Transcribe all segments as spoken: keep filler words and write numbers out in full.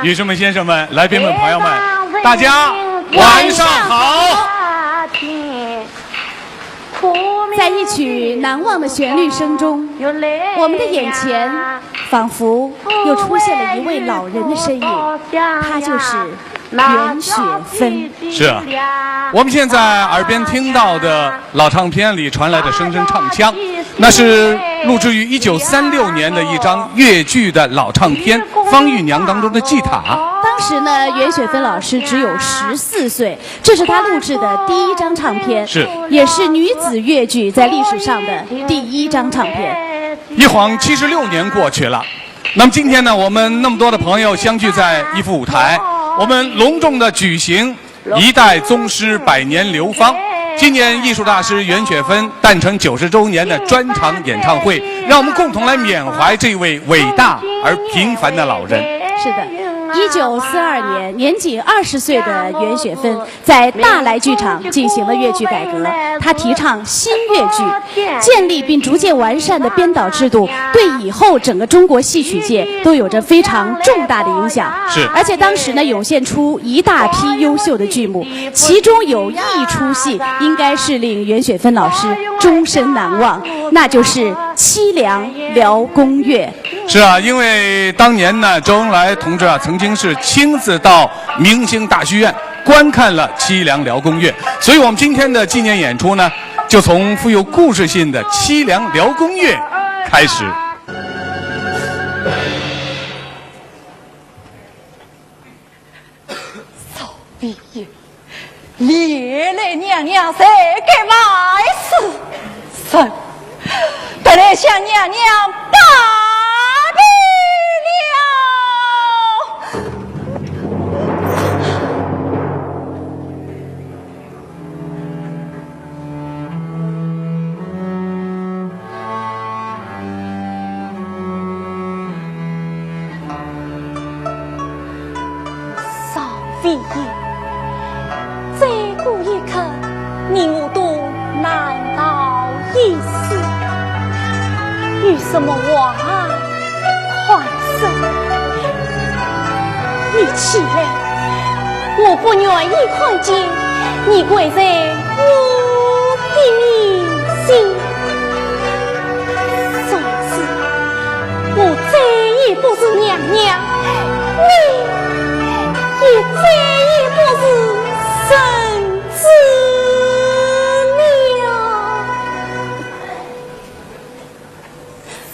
女士们、先生们、来宾们、朋友们，大家晚上好。在一曲难忘的旋律声中，我们的眼前仿佛又出现了一位老人的身影，他就是袁雪芬。是啊，我们现在耳边听到的老唱片里传来的声声唱腔，那是录制于一九三六年的一张越剧的老唱片《方玉娘》当中的《祭塔》。当时呢，袁雪芬老师只有十四岁，这是她录制的第一张唱片，是。也是女子越剧在历史上的第一张唱片。一晃七十六年过去了，那么今天呢，我们那么多的朋友相聚在一幅舞台，我们隆重的举行一代宗师百年流芳，纪念艺术大师袁雪芬诞辰九十周年的专场演唱会，让我们共同来缅怀这位伟大而平凡的老人。是的，一九四二年，年仅二十岁的袁雪芬在大来剧场进行了越剧改革，她提倡新越剧，建立并逐渐完善的编导制度，对以后整个中国戏曲界都有着非常重大的影响。是。而且当时呢，涌现出一大批优秀的剧目，其中有一出戏应该是令袁雪芬老师终身难忘，那就是《凄凉辽宫乐》。是啊，因为当年呢，周恩来同志啊，曾经是亲自到明星大剧院观看了《凄凉辽宫乐》，所以我们今天的纪念演出呢，就从富有故事性的《凄凉辽宫乐》开始。 少飞燕，历来娘娘才敢卖诗，臣特来向娘娘拜别了。 少飞燕，再过一刻，你我都难逃一死。有什么话快说。你起来，我不愿意看见你跪在我的面前。从此，我再也不是娘娘，你也再也不是臣子了。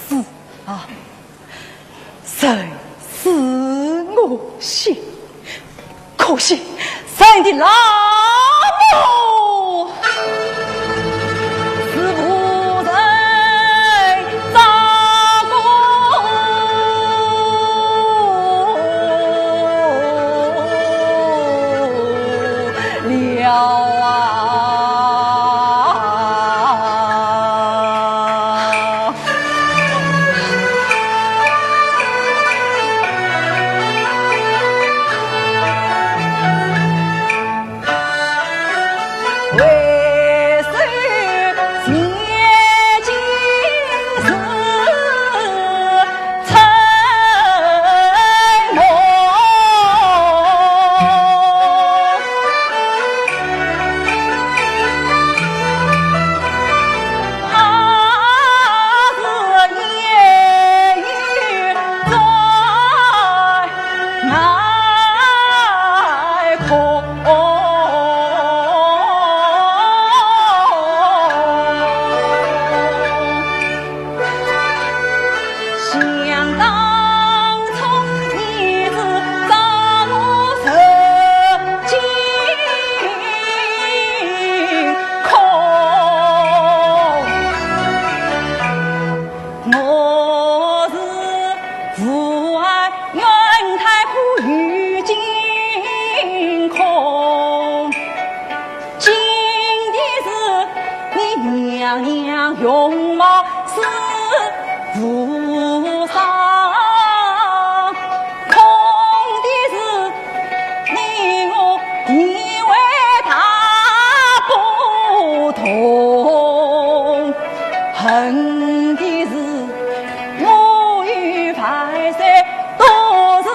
是啊， 人死我心，可惜人的老母是无人照顾了啊。 想当初你是照顾受尽苦，我是无爱怨太苦与今空。 惊的是你娘娘容貌似无双，恐的是你我地位大不同，恨的是我与万岁都是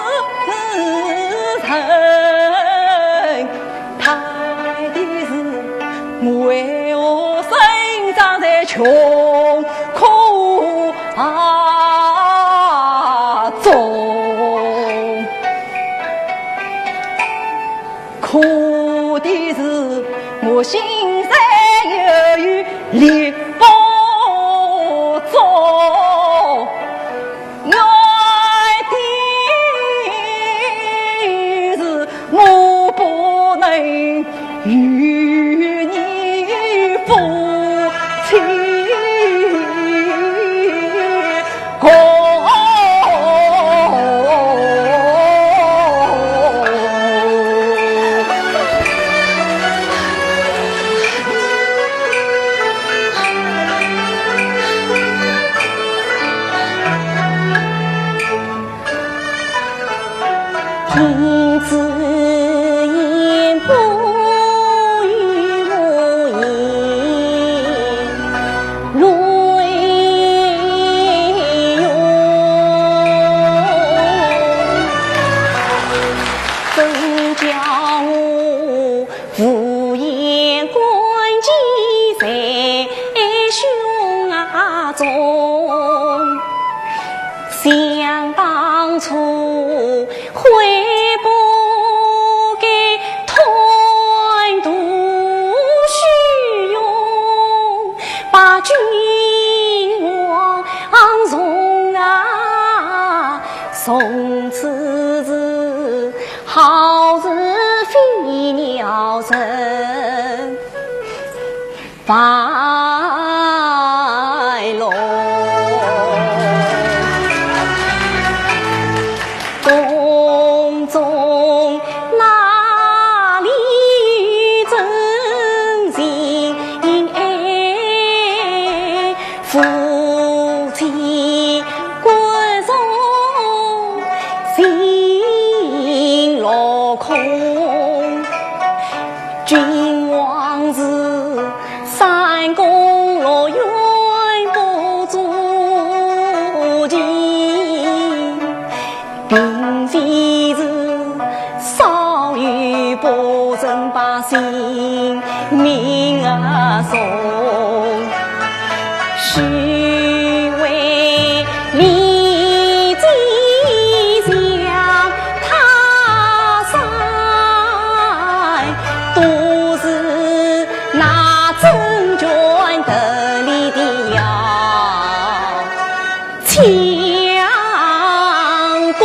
穷苦啊中，苦的是我心在犹豫里不中。 原的是我不能与你夫妻共。 君子言不由我言，泪涌。真叫我 无言感激在胸中，想当初悔不该贪图虚荣，把君王重啊重，此事好事非鸟人。 白龙。宫中哪里真情爱，夫妻 骨肉心落空，君王是三宫六院不足奇，并非是少有不臣把性命啊送。 是为你计较他山，都是那政权得利的呀。 相公。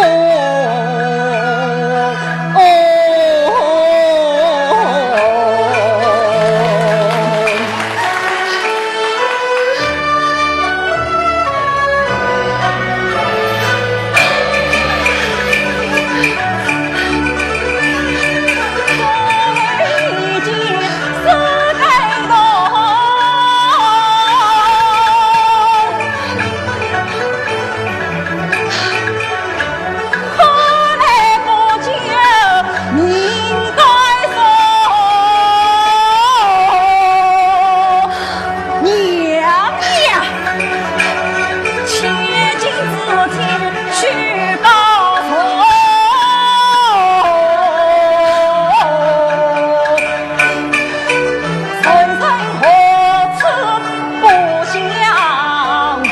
娘呀！千金之天去报仇，人生何处不相逢。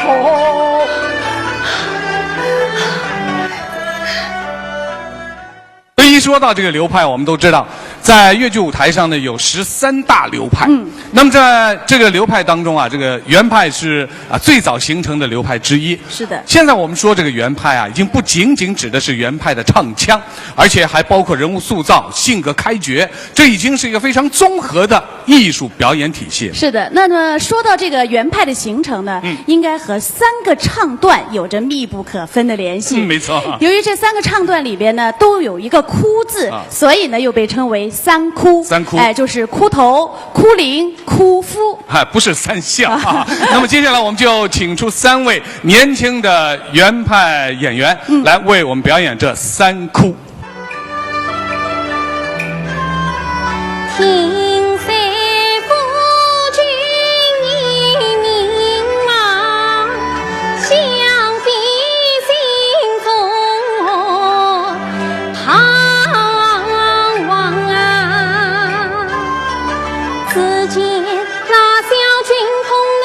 所以一说到这个流派，我们都知道，在越剧舞台上呢，有十三大流派。嗯。那么在这个流派当中啊，这个袁派是，啊，最早形成的流派之一。是的。现在我们说这个袁派啊，已经不仅仅指的是袁派的唱腔，而且还包括人物塑造、性格开掘，这已经是一个非常综合的艺术表演体系。是的，那么说到这个袁派的形成呢，嗯。应该和三个唱段有着密不可分的联系。嗯，没错。由于这三个唱段里边呢，都有一个哭字，啊。所以呢，又被称为三哭。三哭。哎，就是哭头、哭灵、哭夫。哎，不是三笑啊。那么接下来我们就请出三位年轻的袁派演员，嗯。来为我们表演这三哭。 听三府君言明嘛，想必心中盼望啊。只见那小青童男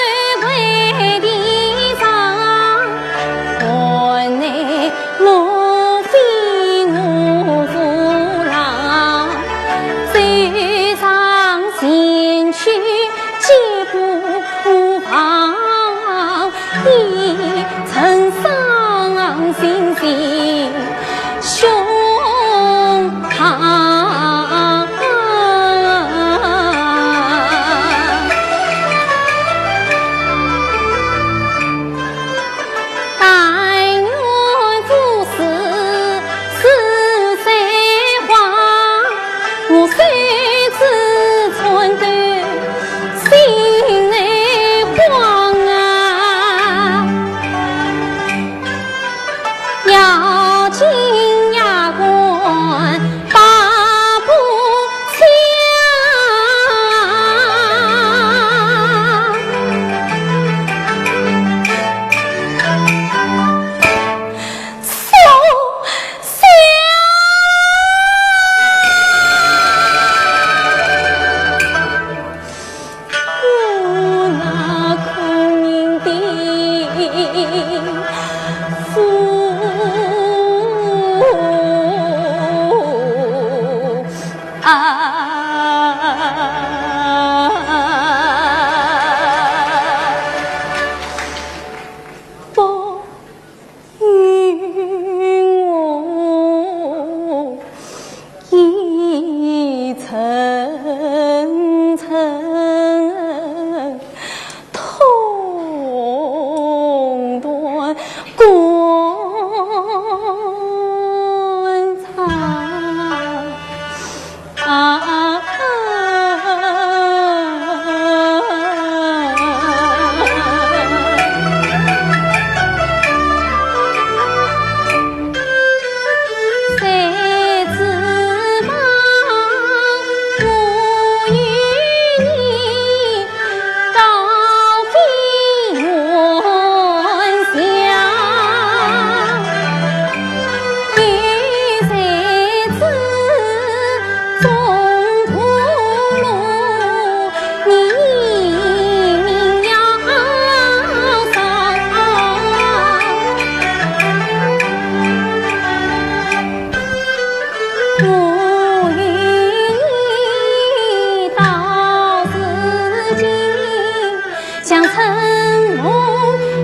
香尘梦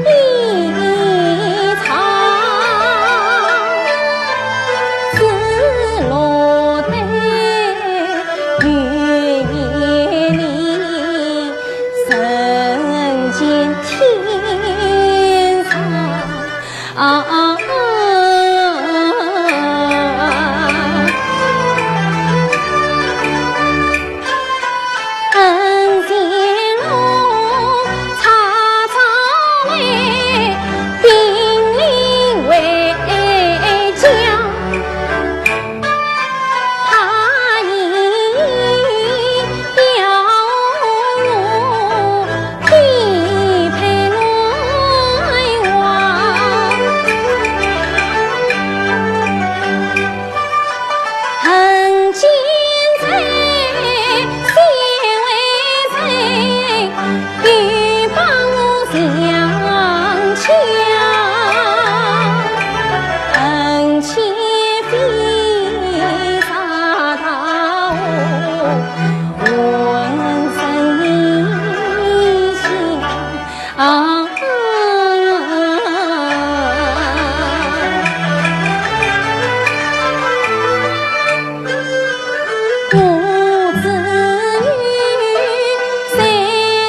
一场，紫罗灯与你人间天上。 啊，恩情路叉叉为，并立为家。 他已要我匹配乱王，恨奸贼，先为贼， 欲把我强抢，恩情非杀大我，问声你想啊。 我子女谁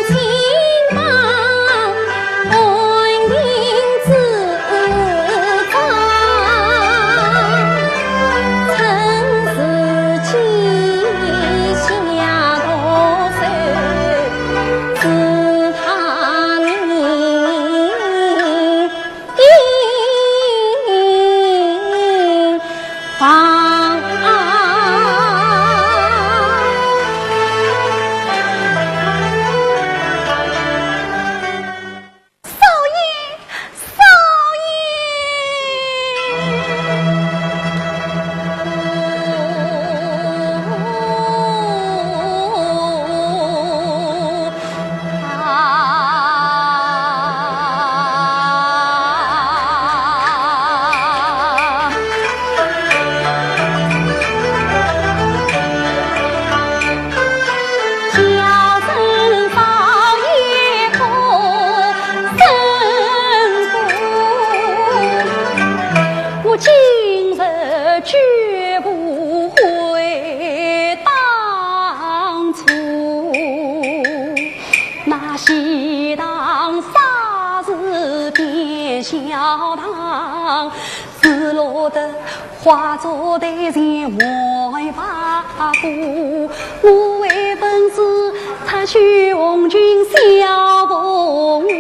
清帮，安定之家，趁时机下毒手，治他命。 少爷，少爷！我今日绝不悔当初。 那西塘沙市变小塘，紫罗的花烛台前卖白布。我为粉丝擦去红巾小蓬裙，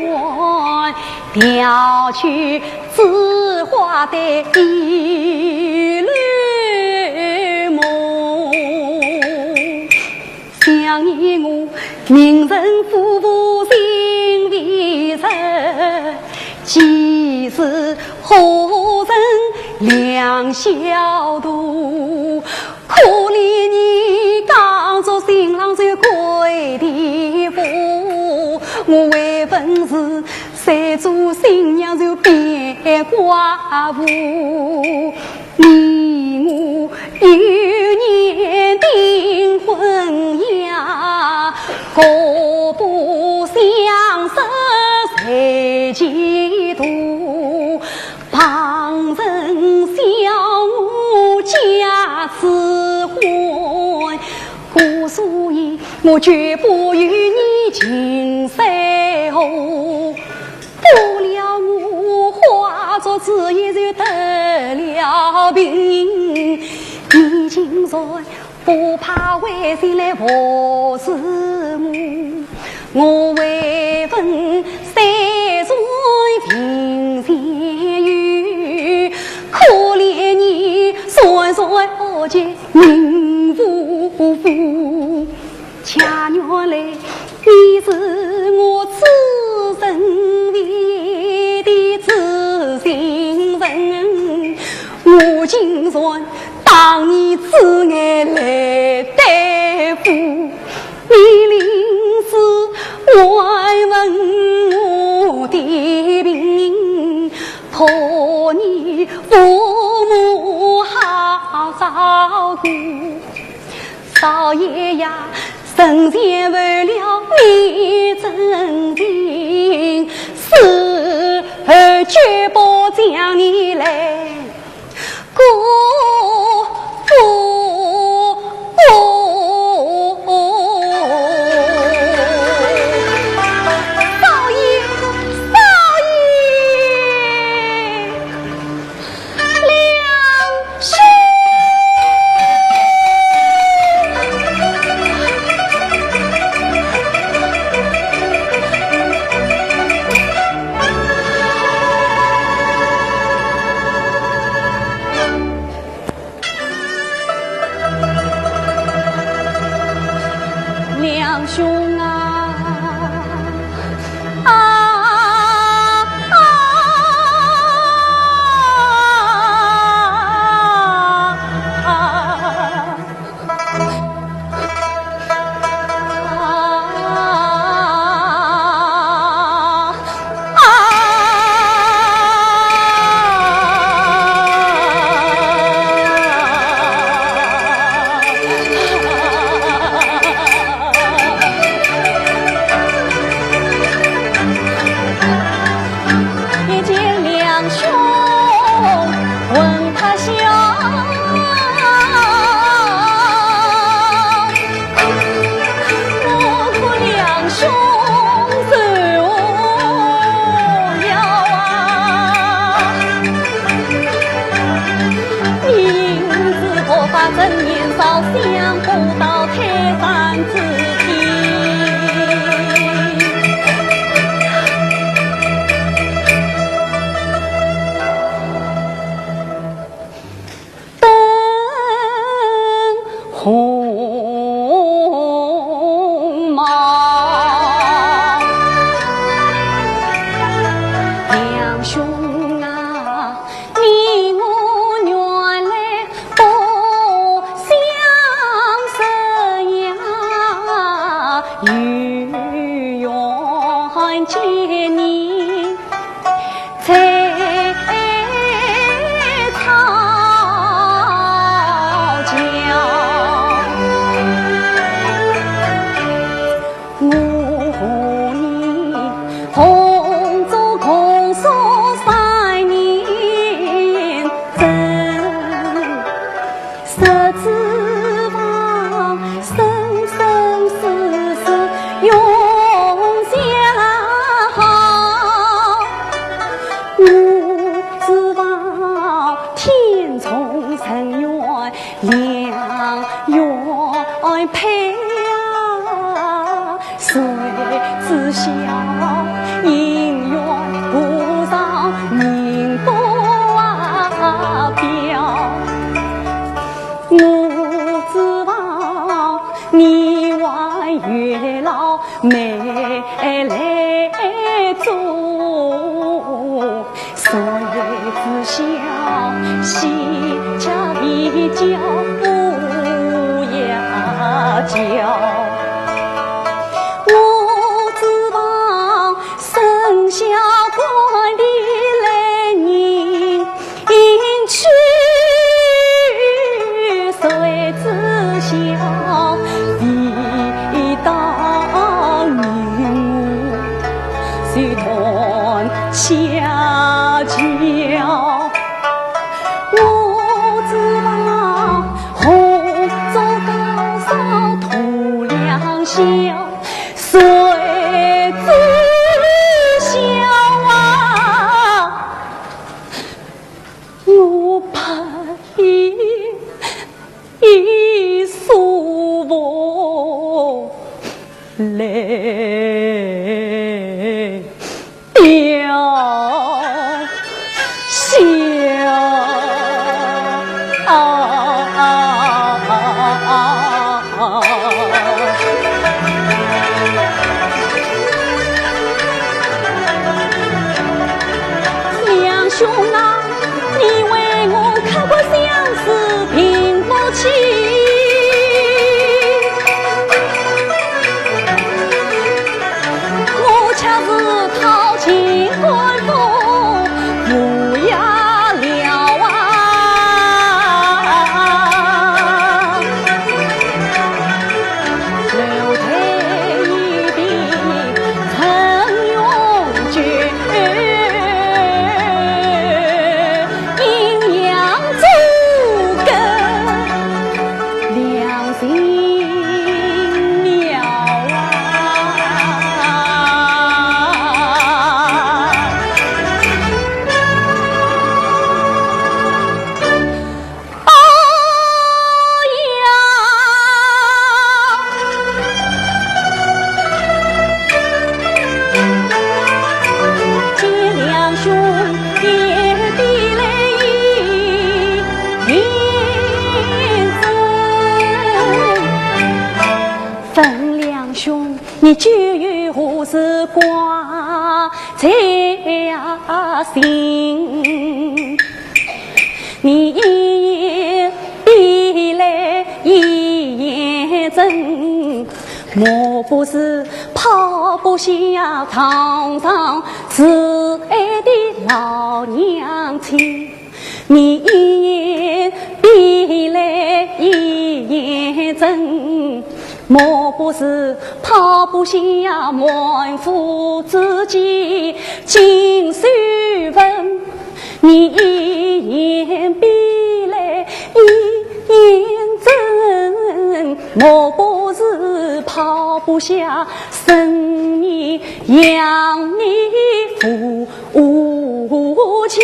调去紫花台一帘梦。 想你我名人夫妇心未死，几时何曾两小度？可怜你刚做新郎就跪地伏，我为粉丝再做新娘就变寡妇。 你我幼年订婚呀，各不相识谁嫉妒？旁人笑我假痴汉，故所以我绝不与你近三五。 不料我化作紫衣就得了病，你竟然不怕危险来服侍我。我为粉丝虽然情深意，可怜你双双不见人无父。 恰原来你是我此生唯一的知心人，我竟然当你之爱来对付。你临死还问我的病，托你父母好照顾。 少爷呀，人前为了你真情，绝不将你来辜负。少爷，少爷，良兄。 良兄啊，啊，啊，啊。 一见良兄问他笑，我可良兄受无恙啊。明知何法正年少，想不到泰山之地。 登鸿茅。良兄啊，你我原来不相识呀，有缘见你 在草桥。我和你同桌共宿三年整， 十指房，生生世世永相好。我指望天从人愿，良缘配啊，谁知晓姻缘无常，命不表。 我指望你还月老妹来做，谁知晓西家地窖不要叫。我指望 生肖官的来迎娶，谁知晓未到人，谁断家教？我指望红烛高烧度良宵， 谁知晓啊，我怕你一宿无泪。兄弟来一言真。文良兄，你究竟何事挂在心？你一言比来一言真，莫不是抛不下堂上慈爱的老娘亲。你一言比来一言真，莫不是抛不下满腹之计尽收问。你一言比来一言真，莫不是抛不下生你养你父无巧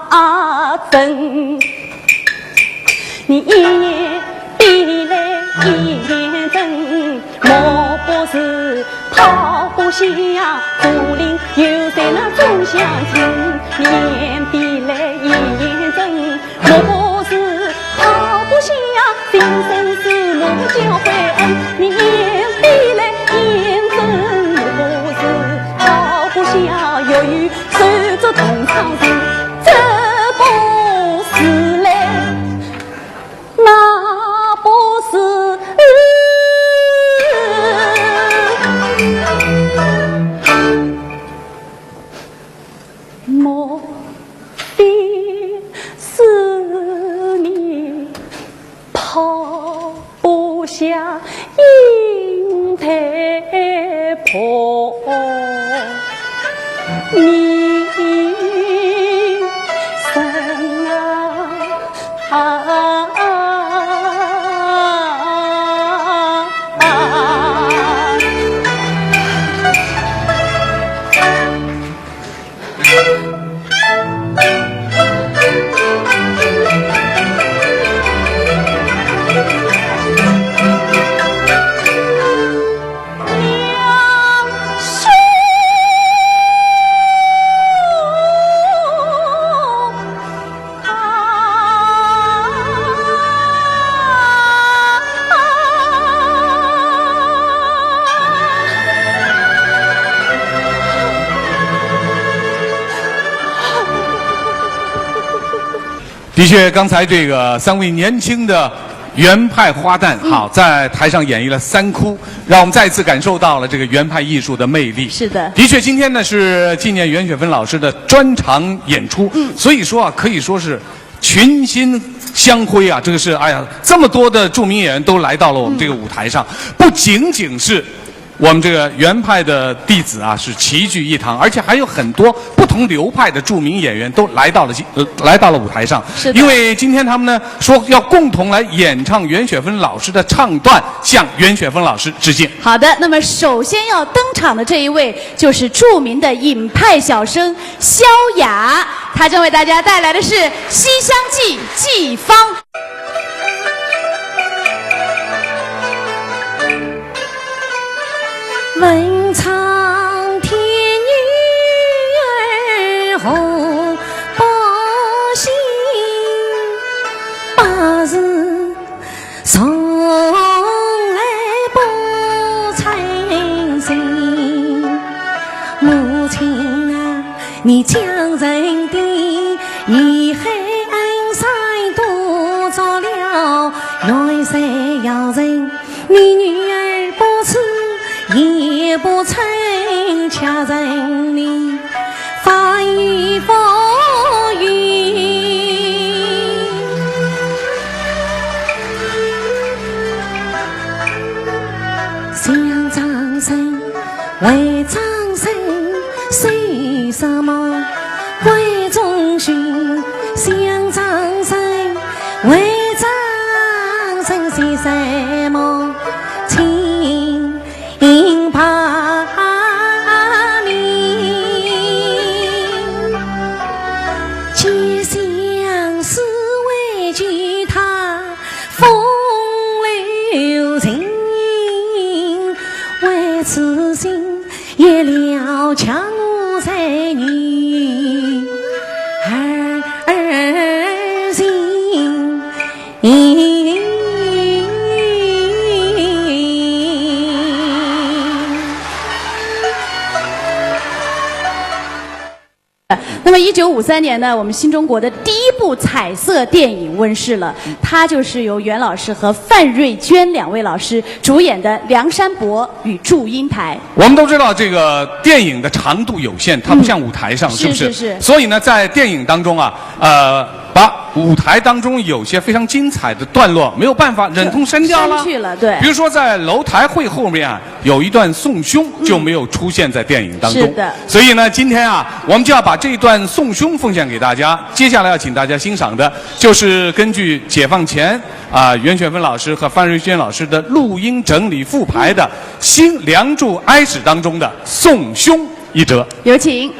啊真。你一言比来一言真，莫不是抛不下，竹林又在那种相亲。一言比来一言真，莫不是抛不下，今生是我教诲恩。你一言比来一言真，莫不是抛不下，又有 手足同窗情，这不是嘞，那不是。莫非是你 抛不下英台婆，你人啊，啊。的确，刚才这个三位年轻的原派花旦，嗯。好，在台上演绎了三哭，让我们再次感受到了这个原派艺术的魅力。是的。的确，今天呢，是纪念袁雪芬老师的专场演出，嗯。所以说啊，可以说是群星相辉啊，这个是，哎呀，这么多的著名演员都来到了我们这个舞台上，嗯。不仅仅是 我们这个原派的弟子啊，是齐聚一堂，而且还有很多不同流派的著名演员都来到了，呃，来到了舞台上。是的。因为今天他们呢，说要共同来演唱袁雪芬老师的唱段，向袁雪芬老师致敬。好的，那么首先要登场的这一位就是著名的尹派小生萧雅，她将为大家带来的是《西厢记》《寄芳》。 问苍天女儿何不信，八字从来不称心。母亲啊，你将人的，你害恩山多做了，元帅要人 你女儿不知也不曾，却人你发语不语。想张生，为张生，谁什么？为忠君，想张生， 为张生些什么？请把你。既相思为救他风流情，为此心也了强我那么，一九五三年呢，我们新中国的第一部彩色电影问世了，它就是由袁老师和范瑞娟两位老师主演的《梁山伯与祝英台》。我们都知道这个电影的长度有限，它不像舞台上，嗯，是不是？是，是，是。所以呢，在电影当中啊，呃，把舞台当中有些非常精彩的段落没有办法忍痛删掉了。删去了，对。比如说在楼台会后面啊，有一段送胸就没有出现在电影当中。嗯。是的。所以呢，今天啊，我们就要把这一段送胸奉献给大家。接下来要请大家欣赏的，就是根据解放前啊，袁雪芬老师和范瑞娟老师的录音整理复排的新《梁祝哀史》当中的送胸一折。有请。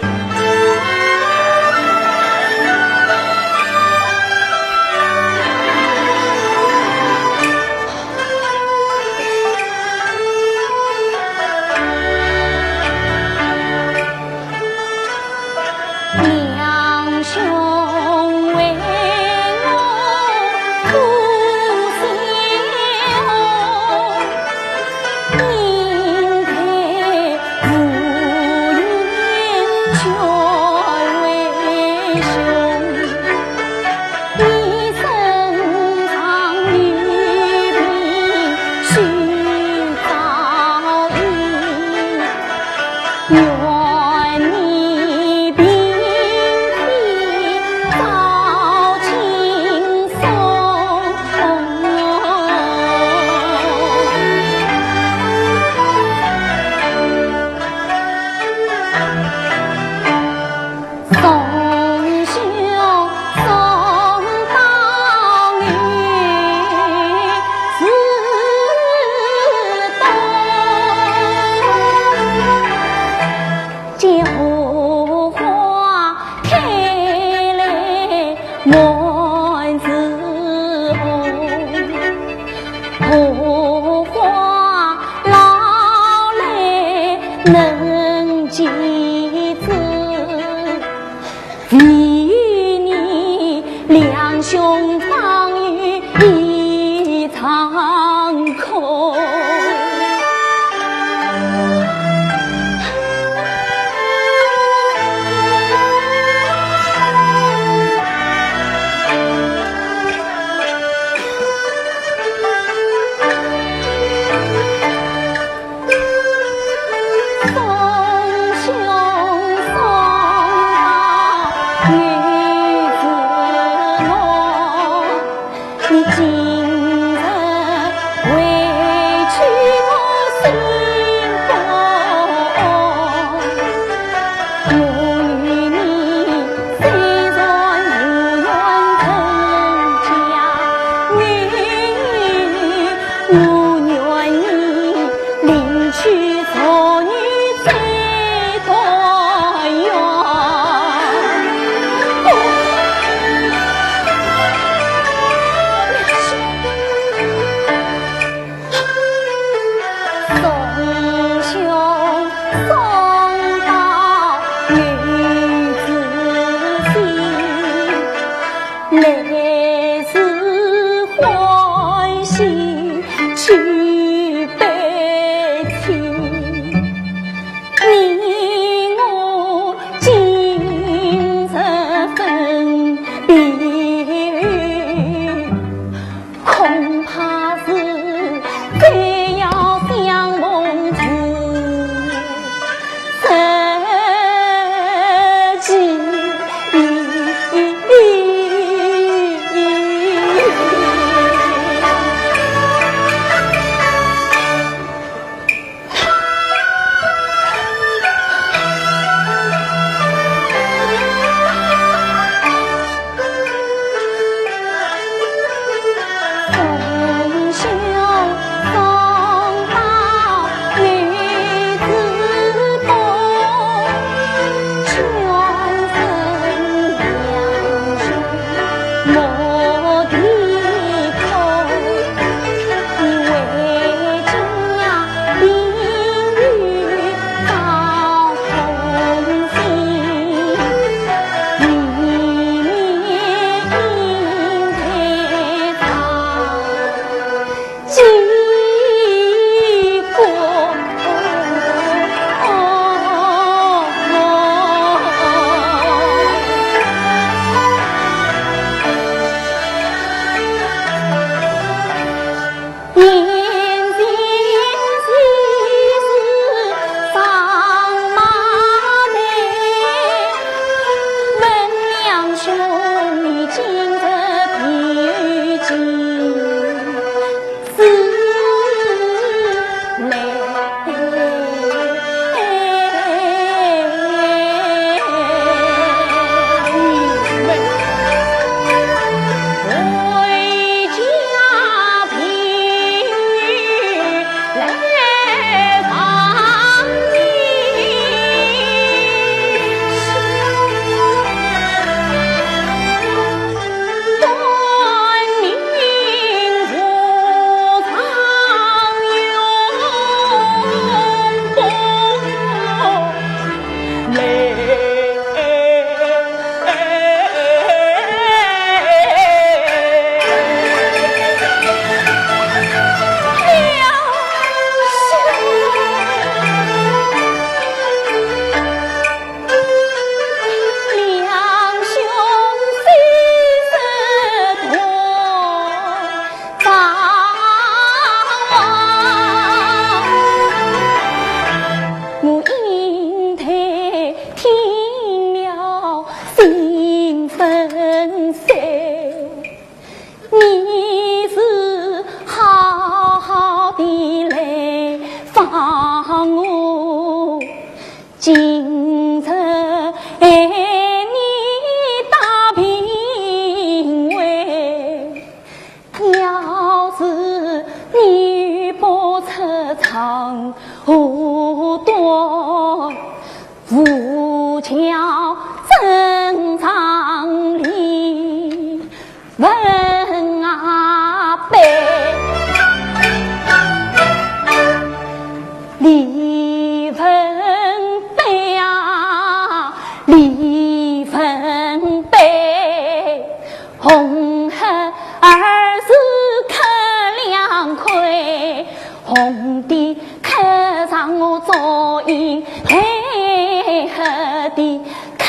的客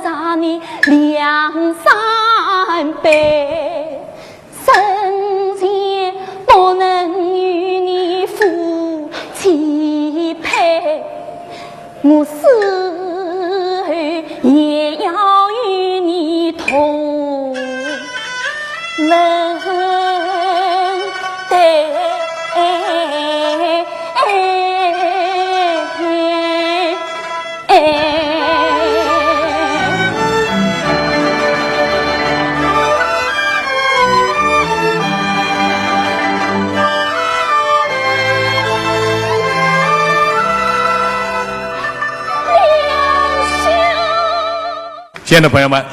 茶你两三杯，生前不能与你夫妻配，我死后也要与你同门对。 亲爱的朋友们，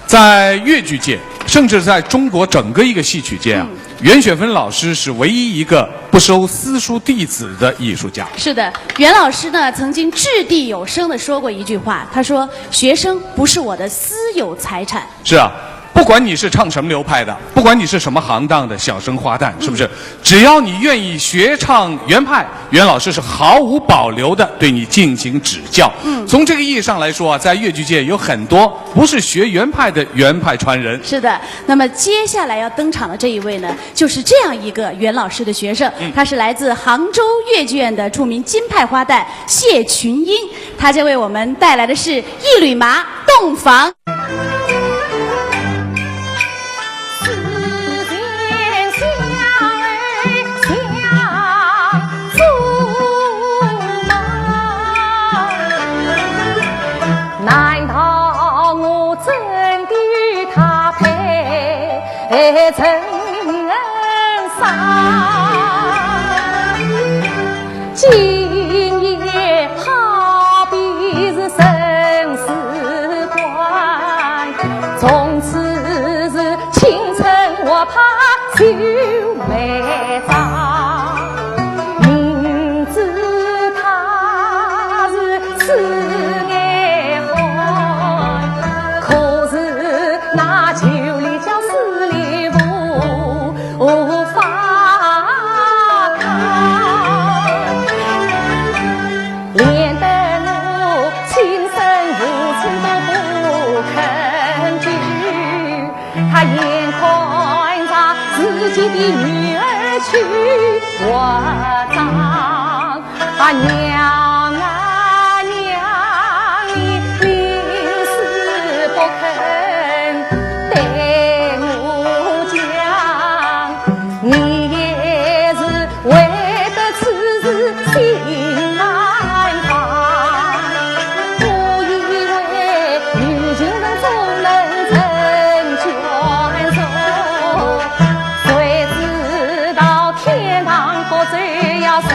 在越剧界，甚至在中国整个一个戏曲界啊，嗯。袁雪芬老师是唯一一个不收私塾弟子的艺术家。是的，袁老师呢，曾经掷地有声地说过一句话，他说：“学生不是我的私有财产。”是啊，不管你是唱什么流派的，不管你是什么行当的小生花旦，是不是？嗯。只要你愿意学唱袁派，袁老师是毫无保留地对你进行指教。嗯。从这个意义上来说啊，在越剧界有很多不是学袁派的袁派传人。是的，那么接下来要登场的这一位呢，就是这样一个袁老师的学生，嗯。他是来自杭州越剧院的著名京派花旦谢群英，他将为我们带来的是《一缕麻·洞房》。 难道我真的与她配成双？今夜好比是生死关，从此是 青春活泼秀眉妆，明知她是痴眼汉，可是那九里桥势利无法抗，连得我亲生父子都不肯救。 他眼看着自己的女儿去活妆，啊，娘啊娘，你临死不肯对我讲，你也是 为得此事心难放。我以为有情人总能成眷属，谁知道天堂不走要受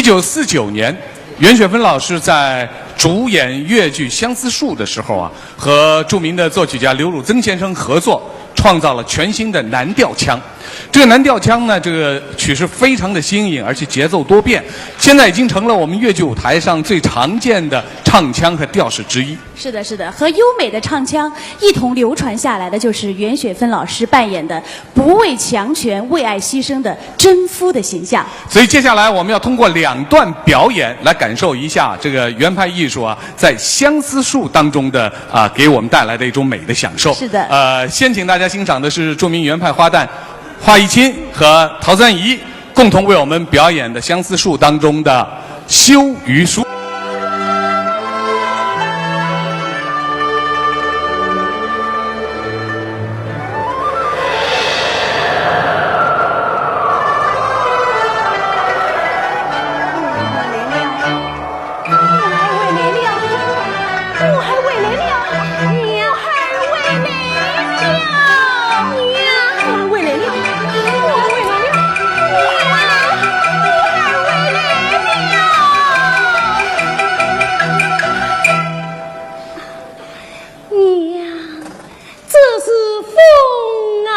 一九四九年，袁雪芬老师在主演越剧《相思树》的时候啊，和著名的作曲家刘汝曾先生合作，创造了全新的蓝调腔。这个蓝调腔呢，这个曲式非常的新颖，而且节奏多变，现在已经成了我们越剧舞台上最常见的唱腔和调式之一。是的，是的，和优美的唱腔一同流传下来的，就是袁雪芬老师扮演的不畏强权、为爱牺牲的贞夫的形象。所以接下来我们要通过两段表演来感受一下这个袁派艺术啊，在《相思树》当中的啊，给我们带来的一种美的享受。是的。呃，先请大家欣赏的是著名袁派花旦华一清和陶三怡共同为我们表演的《相思树》当中的《修鱼书》。娘，这是风啊！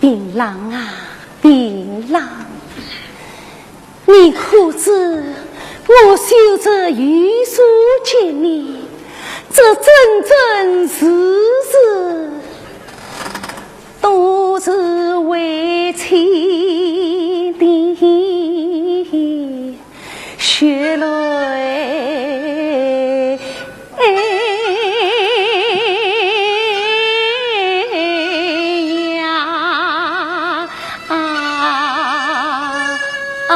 平郎啊，平郎，你可知我绣这御书给你，这真真实实，都是为妻的血泪。 哎呀，啊，啊。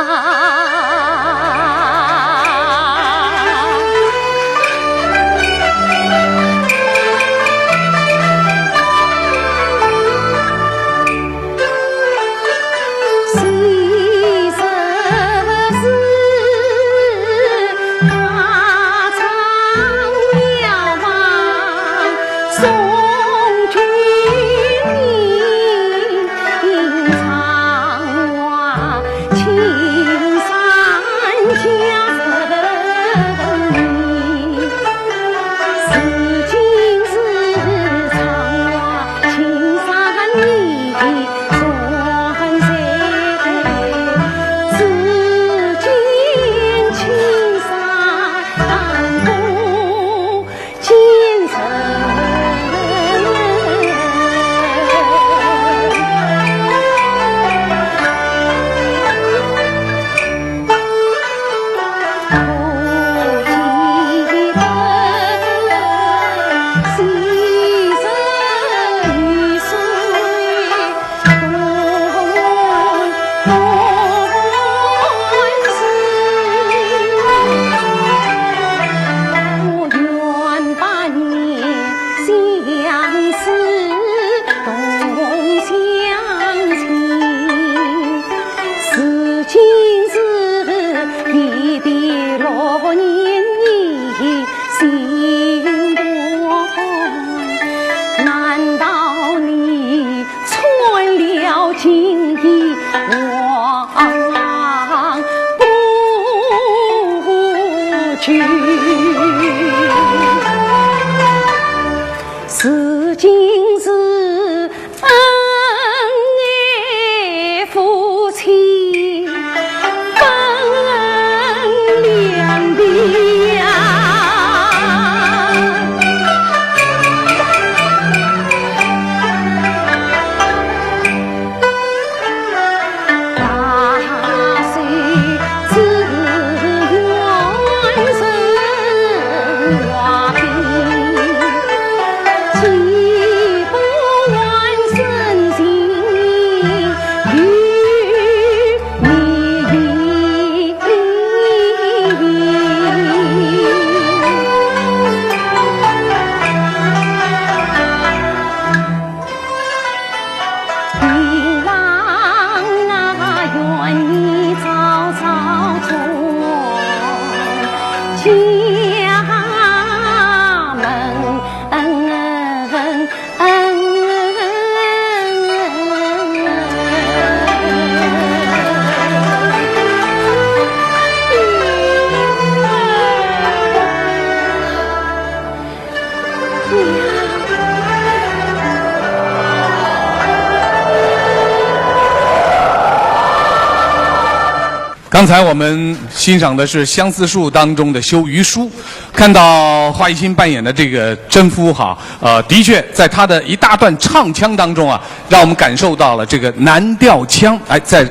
刚才我们欣赏的是《相思树》当中的修余书，看到华一新扮演的这个甄夫哈，呃，的确在他的一大段唱腔当中啊，让我们感受到了这个南调腔，哎，在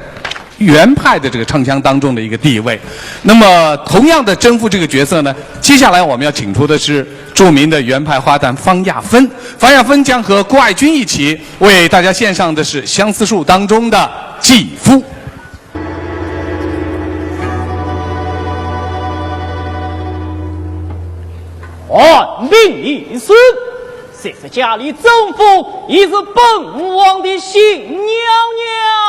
原派的这个唱腔当中的一个地位。那么，同样的甄夫这个角色呢，接下来我们要请出的是著名的原派花旦方亚芬。方亚芬将和郭爱君一起为大家献上的是《相思树》当中的继夫。哦，命一声，谁是家里甄夫，也是本王的新娘娘。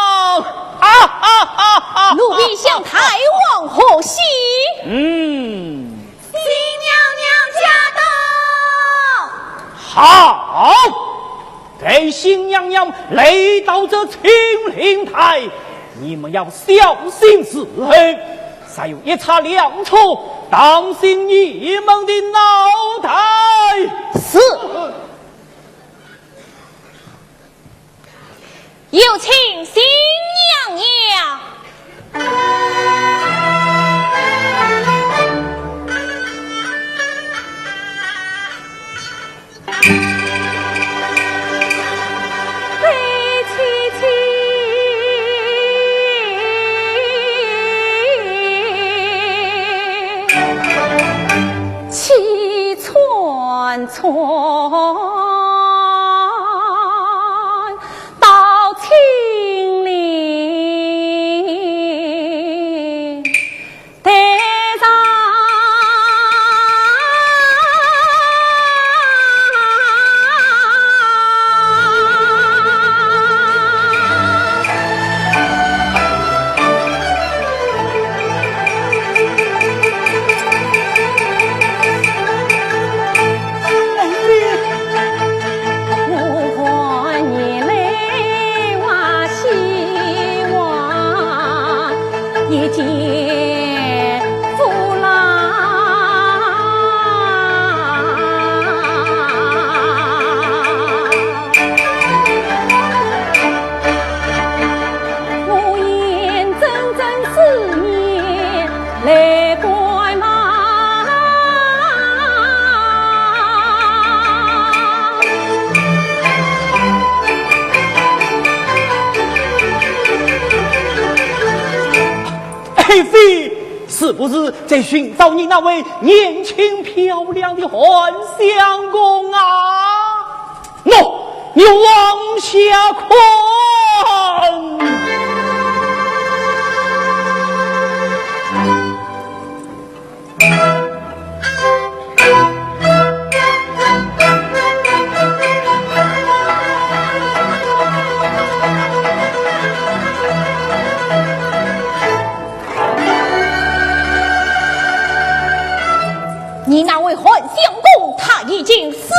来到这青灵台，你们要小心伺候，再有一差两错，当心你们的脑袋。是。有请新娘娘。 爱妃，是不是在寻找你那位年轻漂亮的韩相公啊？喏，你往下看。 你那位韩相公，他已经死了。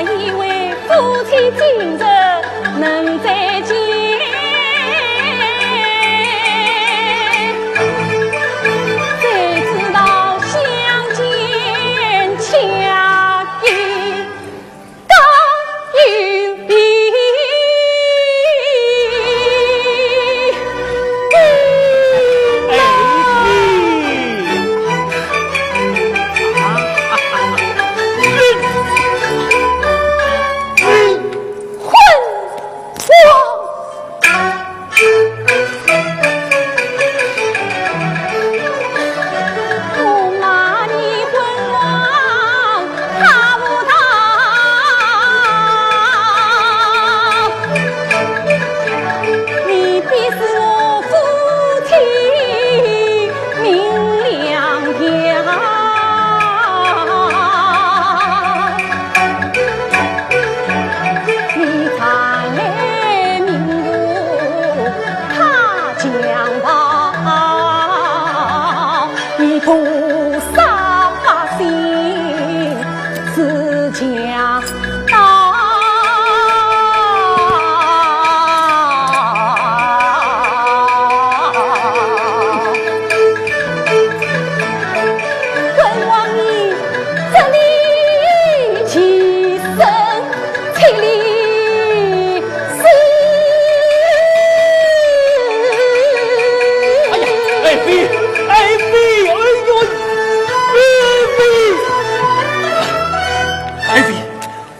原以为夫妻今日能再见，谁知道相见却已 高与低。哎，你，混混！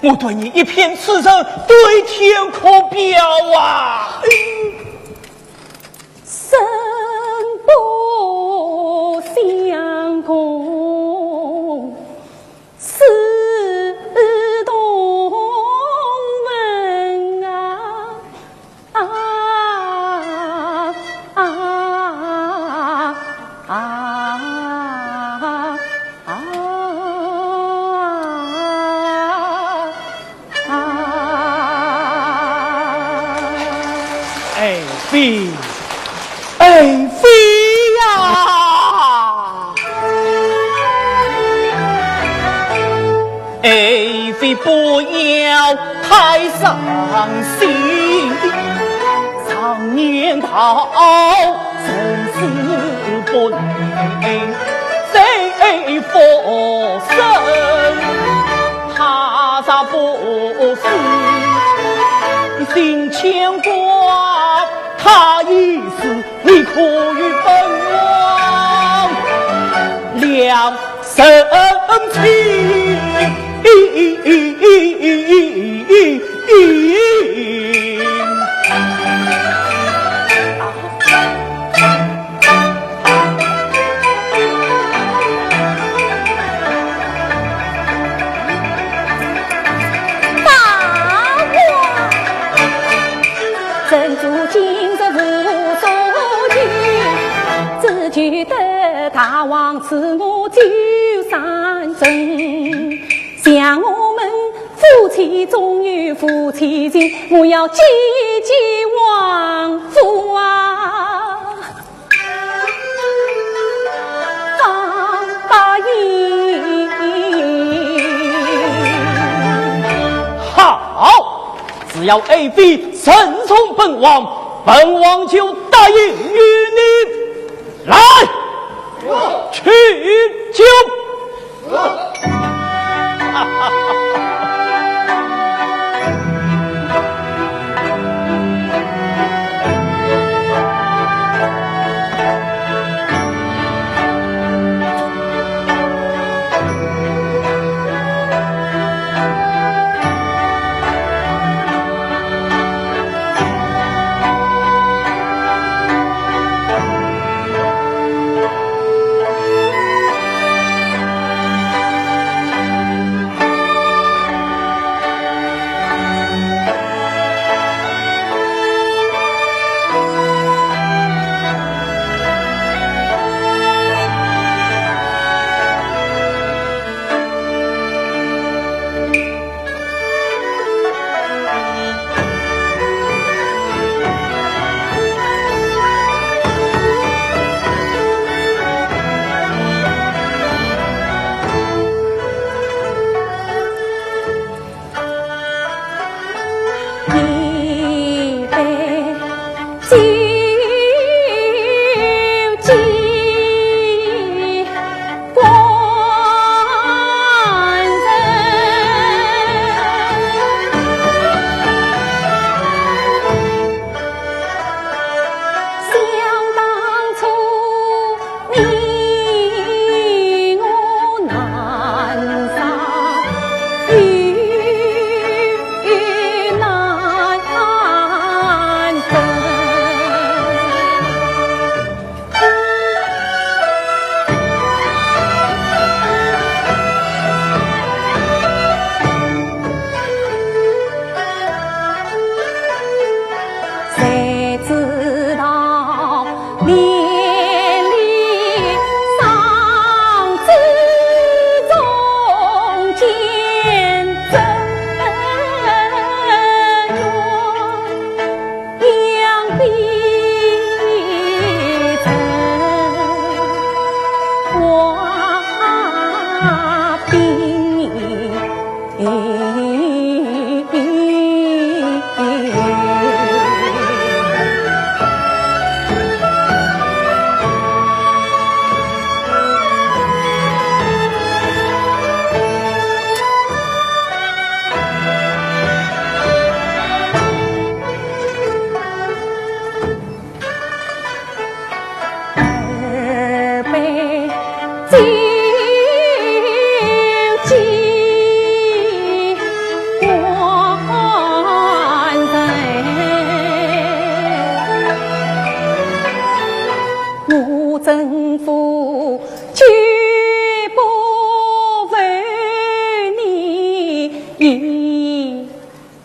我对你一片痴情，对天可表啊！爱妃，爱妃呀！爱妃不要太伤心，常言道，人死不能再复生，他若不死，心牵挂，他已死，你可与本王两 生情。大王，臣主今日无所求，只求得大王 赐我九三针。想我们夫妻总有夫妻情，我要见见王父啊，方答应。好，只要爱妃顺从本王，本王就答应与你。 来，取酒。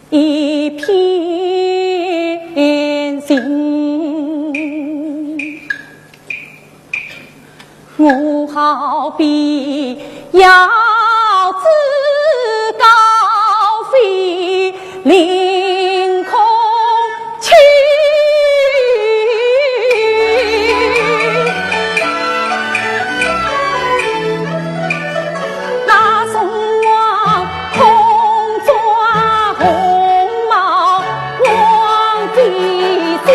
一片心。我好比鹞子高飞凌空去。 那送我空中红帽皇帝的。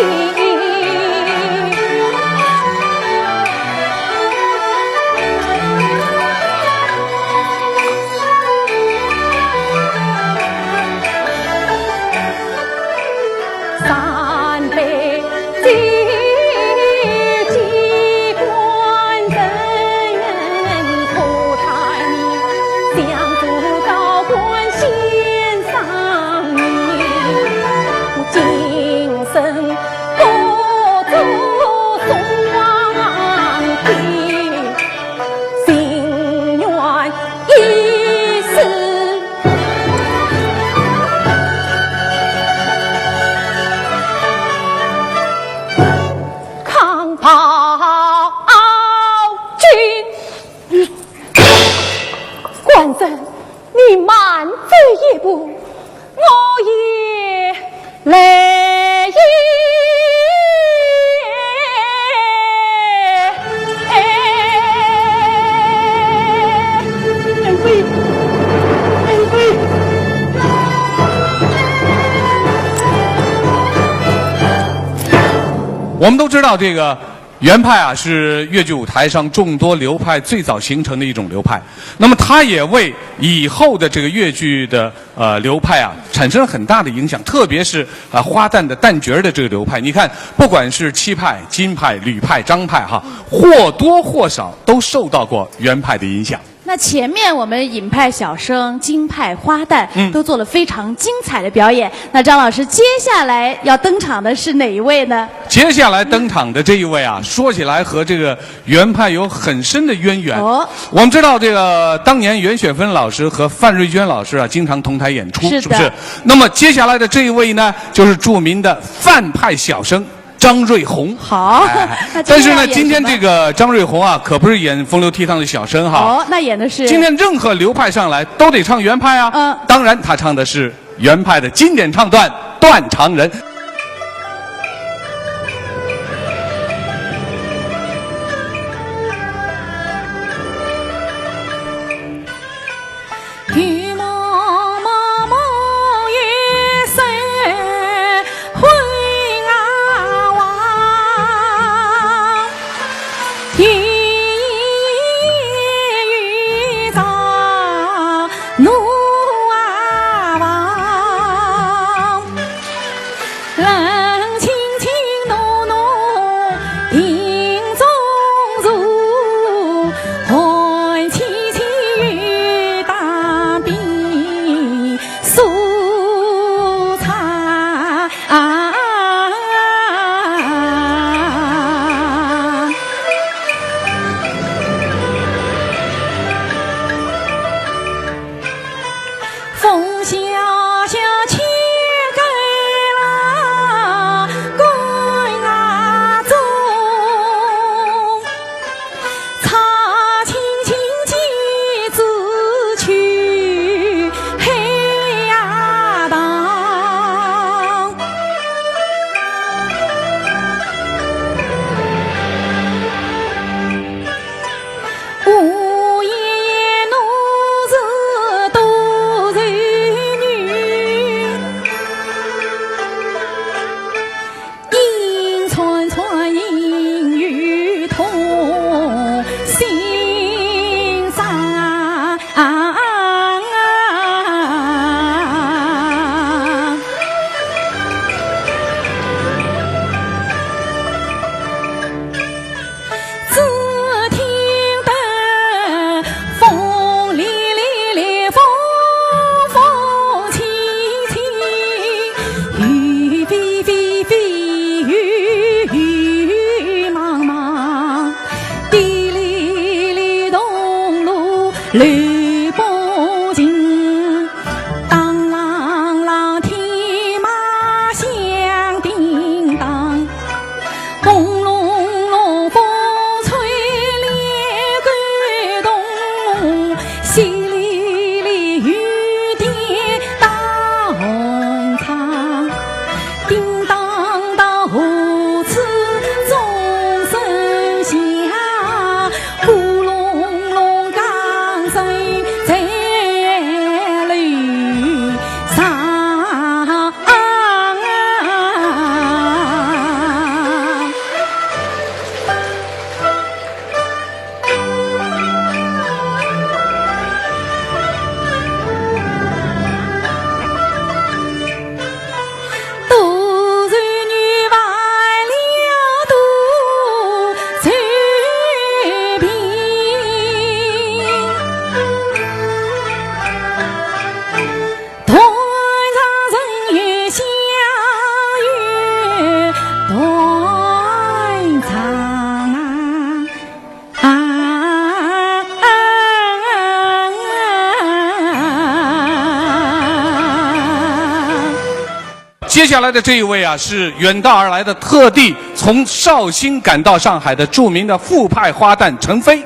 三杯 官人，你慢走一步，我也来也。我们都知道这个 袁派啊，是越剧舞台上众多流派最早形成的一种流派。那么它也为以后的这个越剧的，呃，流派啊，产生了很大的影响，特别是，呃，花旦的旦角儿的这个流派。你看，不管是戚派、金派、吕派、张派哈，或多或少都受到过袁派的影响。 那前面我们尹派小生、金派花旦，嗯。都做了非常精彩的表演。那张老师，接下来要登场的是哪一位呢？接下来登场的这一位啊，说起来和这个袁派有很深的渊源。哦。我们知道这个当年袁雪芬老师和范瑞娟老师啊，经常同台演出，是的。是不是？那么接下来的这一位呢，就是著名的范派小生 张瑞红。好，哎，那今天要演什么？但是呢，今天这个张瑞红啊，可不是演风流倜傥的小生哈。哦，那演的是？今天任何流派上来都得唱袁派啊。嗯。当然，她唱的是袁派的经典唱段《断肠人》。接下来的这一位啊，是远道而来的，特地从绍兴赶到上海的著名的徽派花旦陈飞。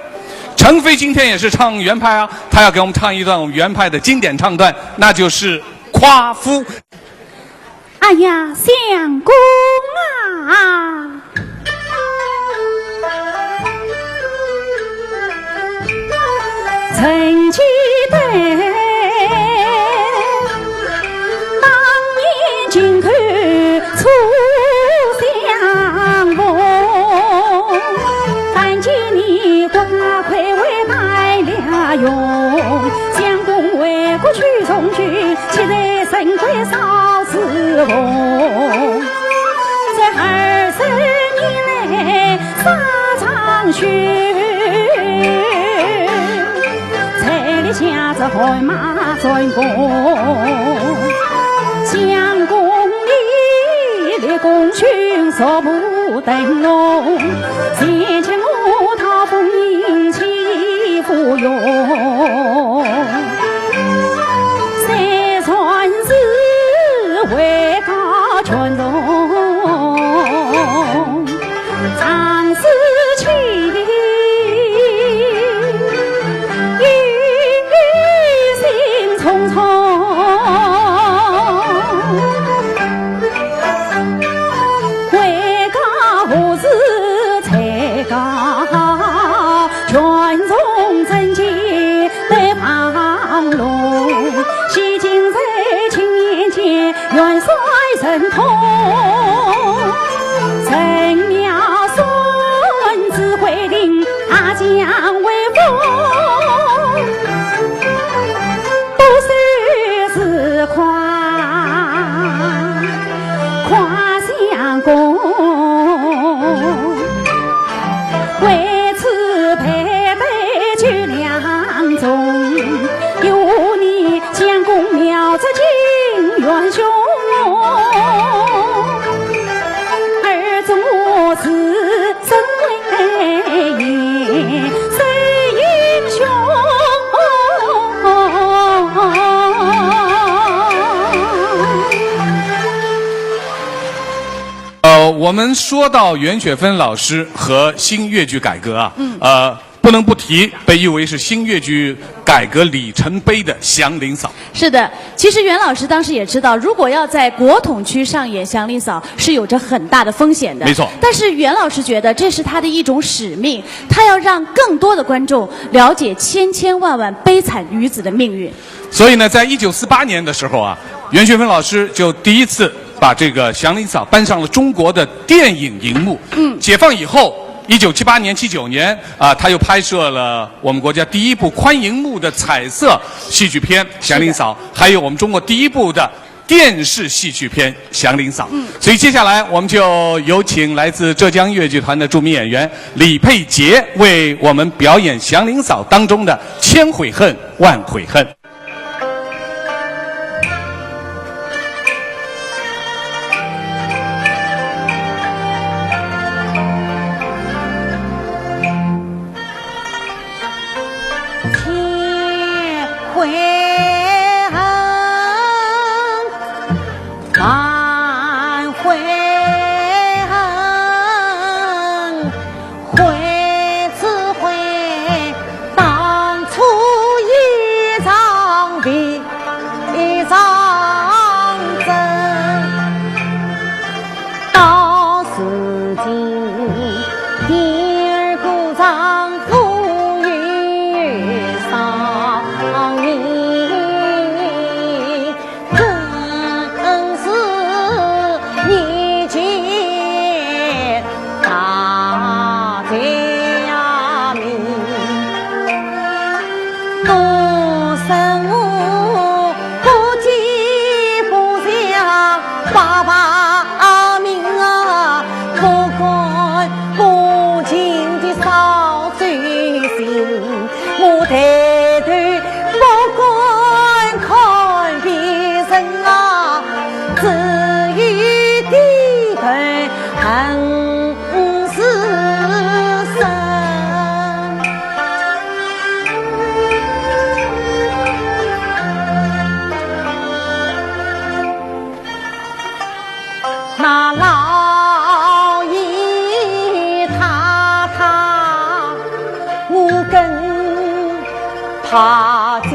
陈飞今天也是唱袁派啊，他要给我们唱一段我们袁派的经典唱段，那就是《夸父》。哎呀，相公啊！ 曾记得当年京口初相逢，但见你花魁为白了容，相公为国去从军， 岂在深闺少自逢，这二十年来沙场休，才立下这汗马战功。相公你立功勋，坐步登龙，前去我讨封，迎娶芙蓉。 虽然是位高权重，常思亲，忧心忡忡。 为家何事才高权重，怎见得旁龙？昔今在卿面前，元帅神通，神妙算指挥定，大将威风。 不是自夸，夸相公，为此配得九两重，有你相公妙质金元胸，而中我是 身为英，是英雄。呃，我们说到袁雪芬老师和新越剧改革啊，嗯。呃，不能不提被誉为是新越剧改革里程碑的祥林嫂。 是的，其实袁老师当时也知道，如果要在国统区上演祥林嫂，是有着很大的风险的。没错。但是袁老师觉得这是他的一种使命，他要让更多的观众了解千千万万悲惨女子的命运。所以呢，在一九四八年的时候啊，袁雪芬老师就第一次把这个祥林嫂搬上了中国的电影银幕。嗯。解放以后，一九七八年、七九年啊，她又拍摄了我们国家第一部宽银幕的彩色戏剧片《祥林嫂》，是的。还有我们中国第一部的电视戏剧片《祥林嫂》。嗯。所以接下来我们就有请来自浙江越剧团的著名演员李佩洁为我们表演《祥林嫂》当中的《千悔恨》《万悔恨》。老爷太太，我更怕的。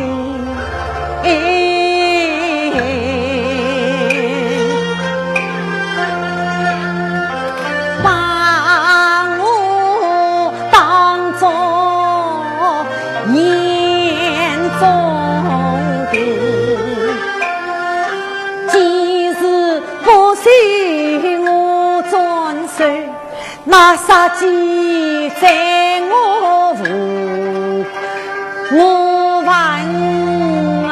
把我当作眼中钉。 今日不许我遵守，那杀机在我无，我犯啊！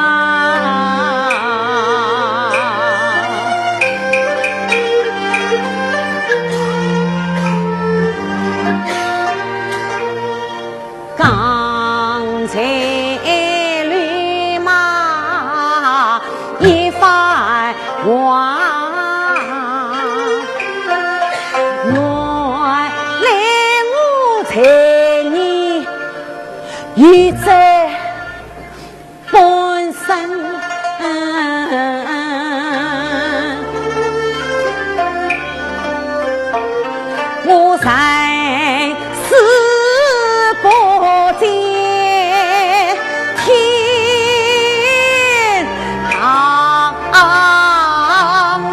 刚才绿马一番话，原来我才你一再 半生，我才是不见天堂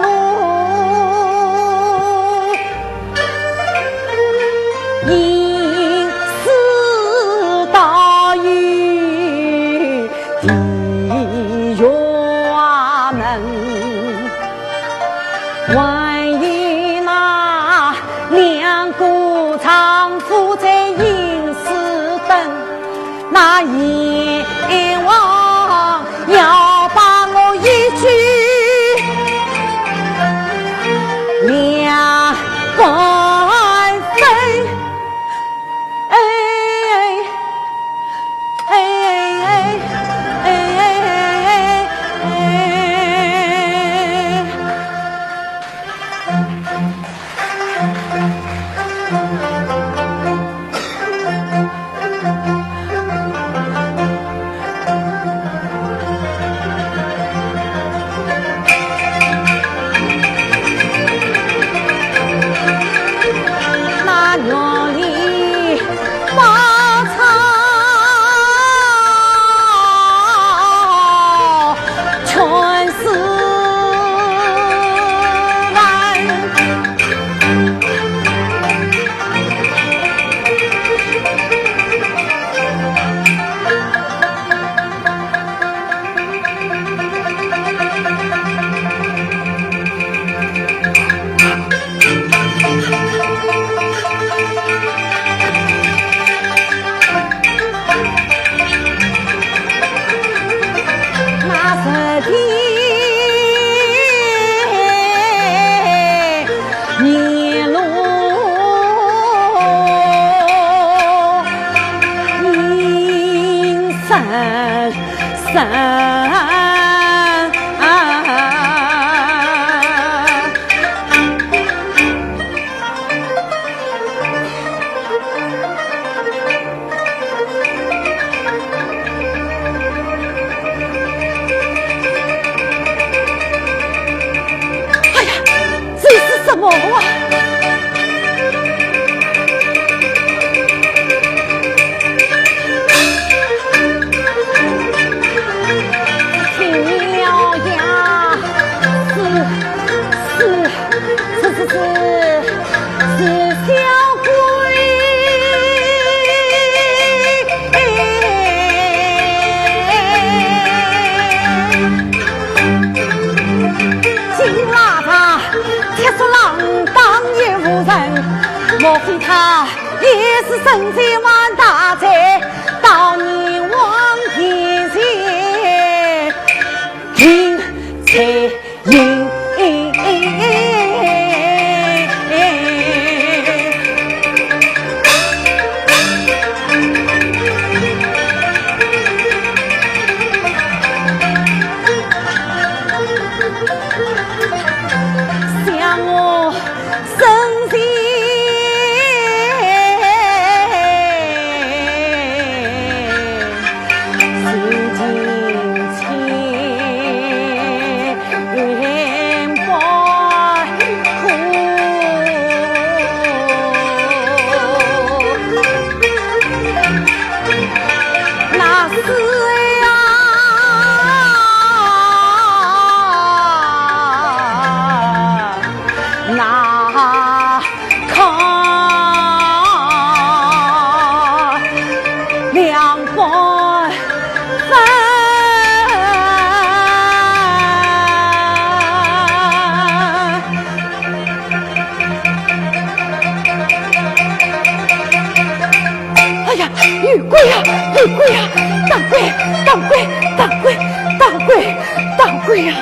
路。 因此道有地狱门，还有那两个丈夫在吟诗等。 那阎王要把我一举两半分。哎，哎，哎，哎，哎，哎。 那园里花草全是烂。 那是天年路人生生。 哎呀，这是什么啊？听了呀，是，是，是，是，是。 是小鬼。金拉他，铁树浪当也无人，莫非他也是神仙王大贼，到你王爷前，请罪。 想我生前鬼呀！打鬼！打鬼！打鬼！打鬼！打鬼呀！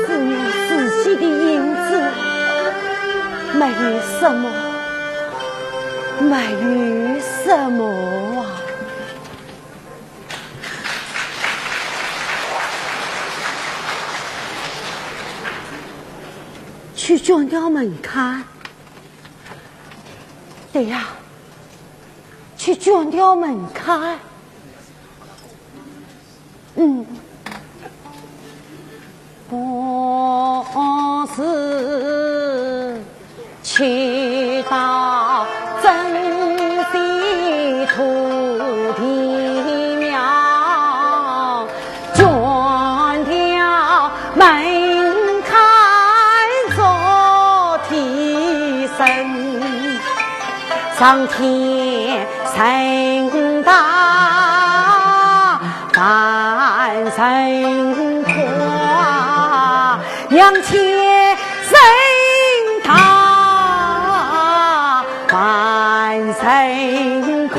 是你自己的影子，没有什么，没有什么啊。去关掉门看。对呀，去关掉门看。 嗯，不是去到真西土地庙，转条门看着地神，上天神道。 半生花，两千人大，半生花，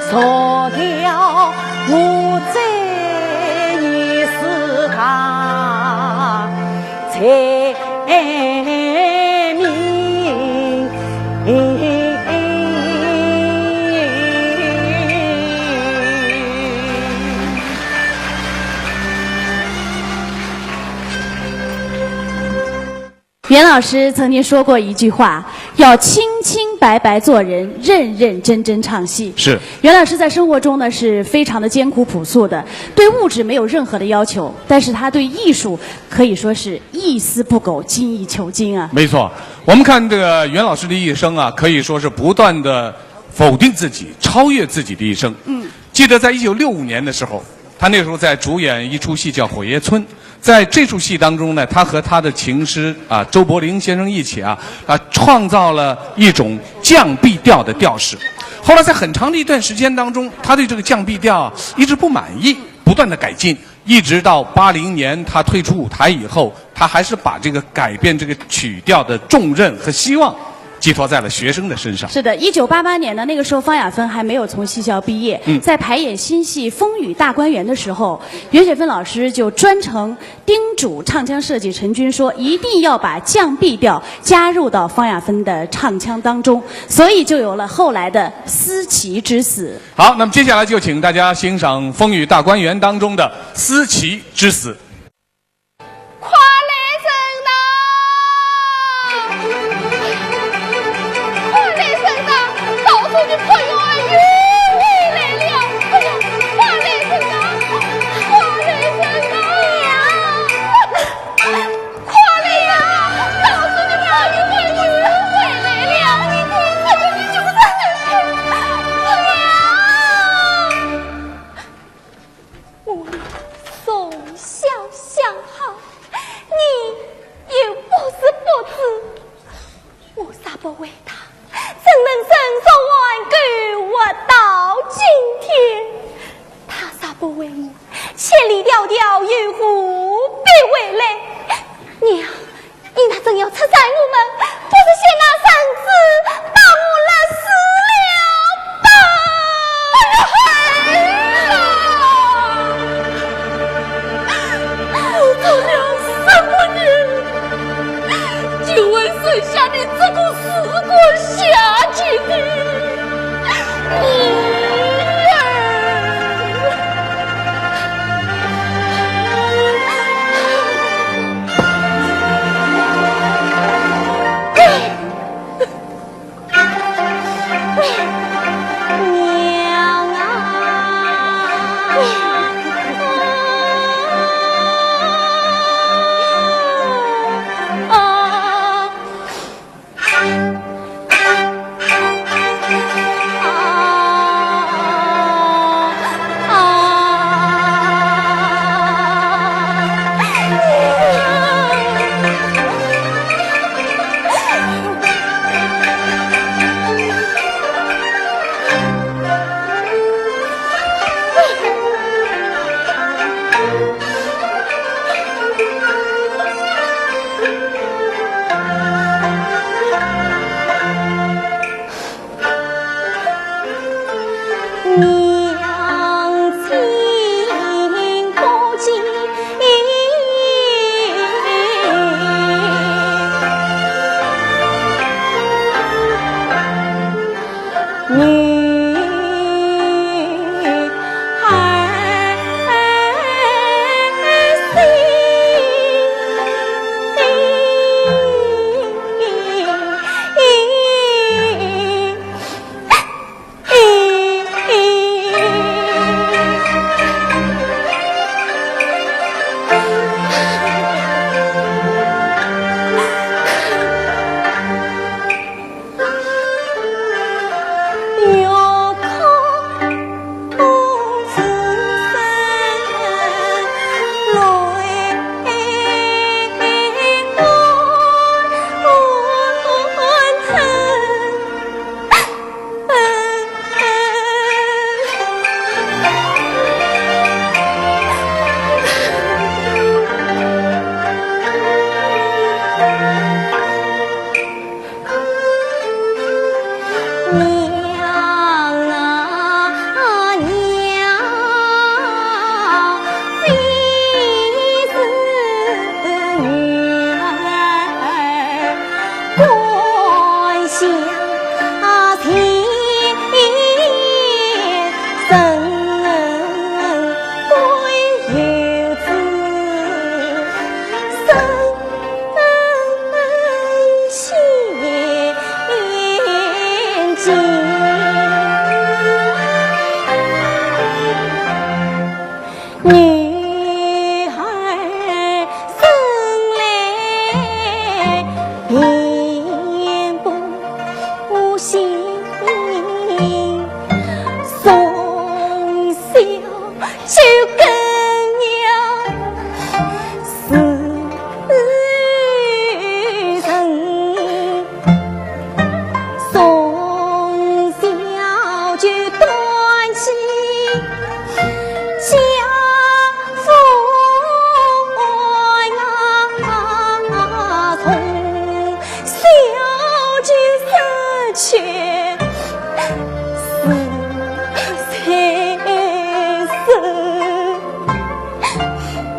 说了我这一世大。 才明。袁老师曾经说过一句话，要清清白白做人，认认真真唱戏。是。袁老师在生活中呢，是非常的艰苦朴素的，对物质没有任何的要求，但是他对艺术可以说是一丝不苟，精益求精啊。没错，我们看这个袁老师的一生啊，可以说是不断地否定自己、超越自己的一生。嗯。记得在一九六五年的时候，他那时候在主演一出戏叫《火爷村》。在这出戏当中呢，他和他的琴师啊，周柏林先生一起啊，啊，创造了一种降B调的调式。后来在很长的一段时间当中，他对这个降B调啊，一直不满意，不断地改进。 一直到八零年他退出舞台以后，他还是把这个改变这个曲调的重任和希望寄托在了学生的身上。是的，一九八八年呢，那个时候方亚芬还没有从戏校毕业，嗯。在排演新戏《风雨大观园》的时候，袁雪芬老师就专程叮嘱唱腔设计陈君说，一定要把降B调加入到方亚芬的唱腔当中，所以就有了后来的《思琪之死》。 好，那么接下来就请大家欣赏《风雨大观园》当中的《思琪之死》。快来人呐！快来人呐！告诉你，快要有人来了！哎呀，快来人呐！快来人呐！快来呀！告诉你，快要有人来了！你这个，你这个，哎呀！ 我们从小相好，你又不是不知，我若不为他，怎能忍受warning活到今天？他若不为我，千里迢迢又何必回来？娘， 你那真要拆散我们，不如先拿绳子把我勒死了吧！哎呀，孩儿啊！我做了什么孽，就会生下你这个死鬼下贱的女儿？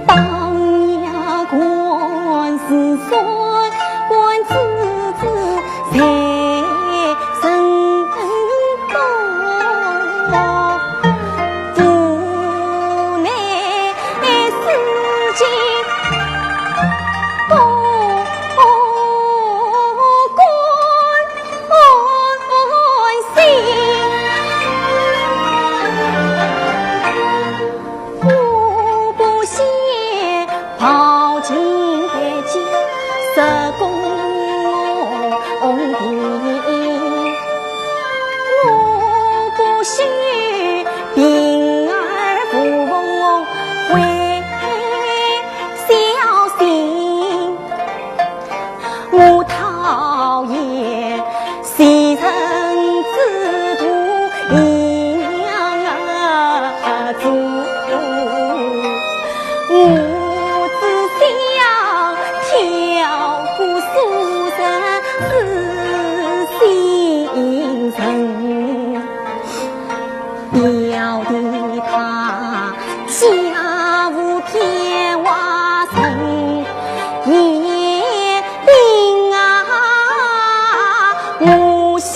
当夜官司算官子子在身旁，无奈世间不甘心。 我不写报尽的家，实供我的。我不写平儿无凤为小心。 我讨厌世人之徒一样啊做，我只想跳过俗人之心人。 表弟他家无天花神也定啊，我喜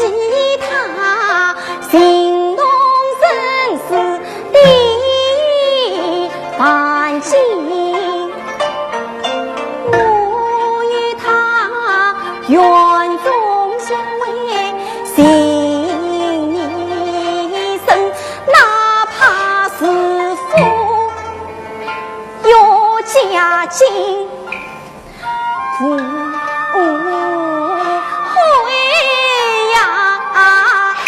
他情同生死的环境。 我与他愿中相会，情义深，哪怕是夫有家亲，无悔呀恨。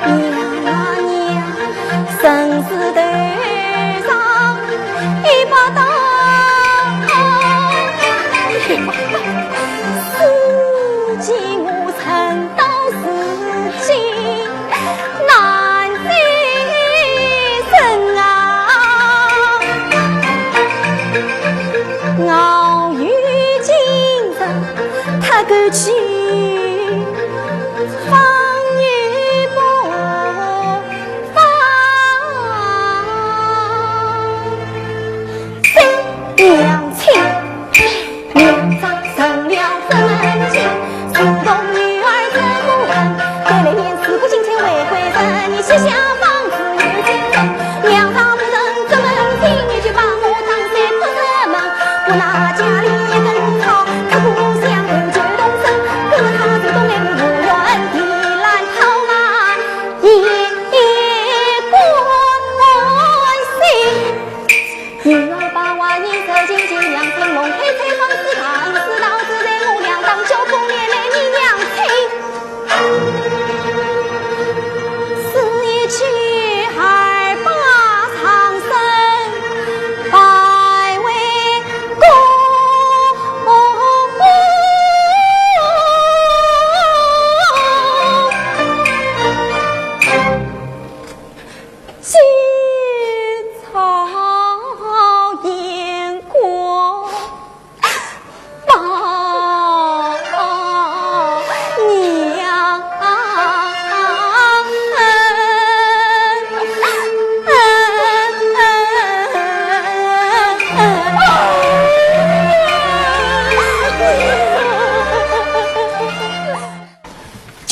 娘啊娘，生死头上一把刀，世间我沉到世间难再生啊。熬有今日，他过去方有不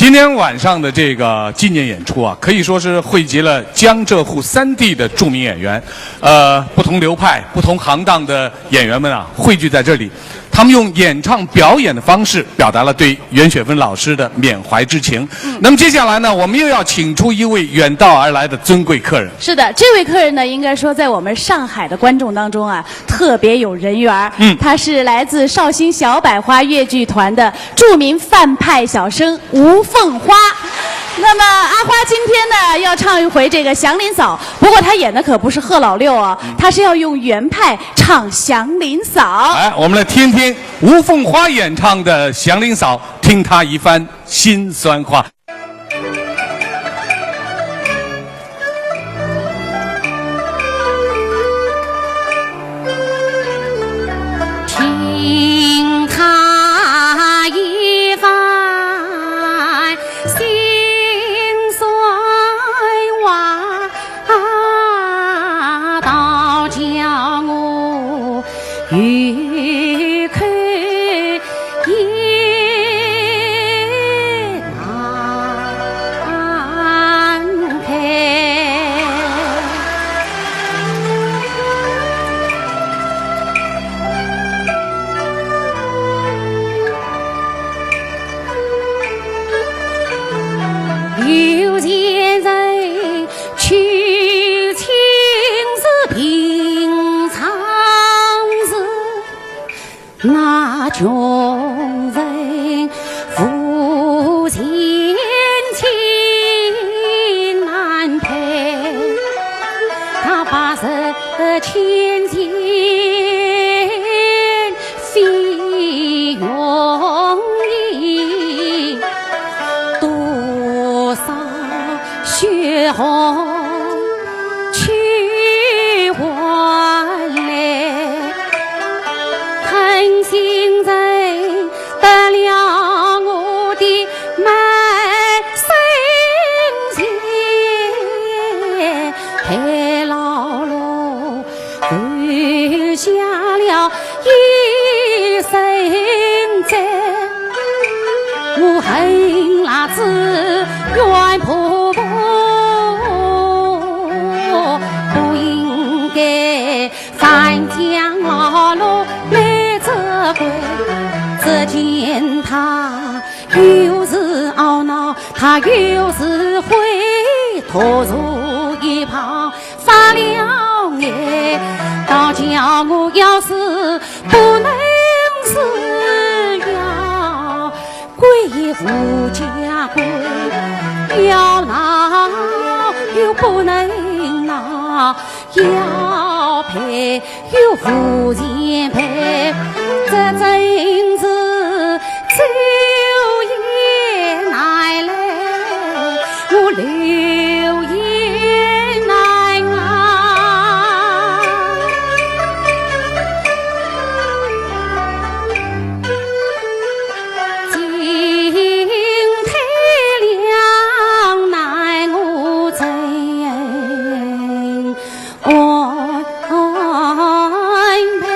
今天晚上的这个纪念演出啊，可以说是汇集了江浙沪三地的著名演员，呃，不同流派、不同行当的演员们啊，汇聚在这里。他们用演唱表演的方式，表达了对袁雪芬老师的缅怀之情。那么接下来呢，我们又要请出一位远道而来的尊贵客人。是的，这位客人呢，应该说在我们上海的观众当中啊，特别有人缘儿。嗯他是来自绍兴小百花越剧团的著名范派小生吴凤花。那么阿花今天呢，要唱一回这个祥林嫂，不过她演的可不是贺老六啊，她是要用原派唱祥林嫂。来，我们来听听吴凤花演唱的祥林嫂，听她一番辛酸话。听她一番辛酸话，倒叫我有口 也难开。有钱人娶亲是平常事， 那穷人无钱亲难配，他把这千金非容易，多少血汗 去换来，狠心人得了我的卖身钱，害老六留下了一身债。 我恨辣子冤婆婆，不应该反将老六来责怪。只见她又是懊恼，她又是悔，拖住一旁 发了呆，倒叫我要死不能死，要归无家归，要闹又不能闹，要赔又无钱赔，这真是 走也难来，我留也难啊。进退两难我怎 安排。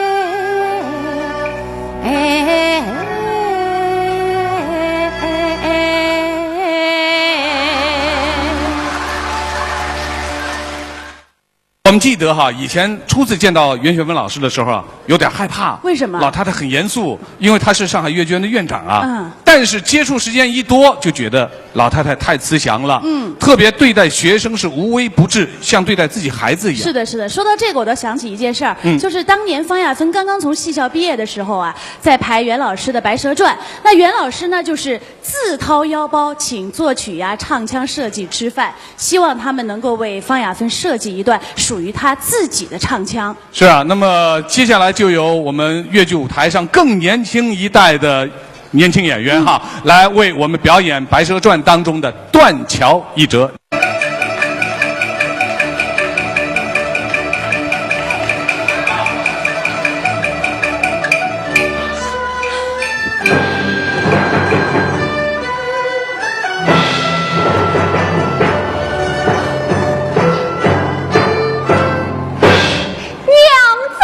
我们记得哈，以前初次见到袁雪芬老师的时候啊，有点害怕。为什么？老太太很严肃，因为她是上海越剧院的院长啊。嗯。但是接触时间一多，就觉得 老太太太慈祥了，嗯。特别对待学生是无微不至，像对待自己孩子一样。是的，是的。说到这个，我倒想起一件事儿，嗯。就是当年方亚芬刚刚从戏校毕业的时候啊，在排袁老师的《白蛇传》。那袁老师呢，就是自掏腰包请作曲呀、唱腔设计吃饭，希望他们能够为方亚芬设计一段属于他自己的唱腔。是啊，那么接下来就由我们越剧舞台上更年轻一代的年轻演员哈，来为我们表演《白蛇传》当中的断桥一折。 娘子，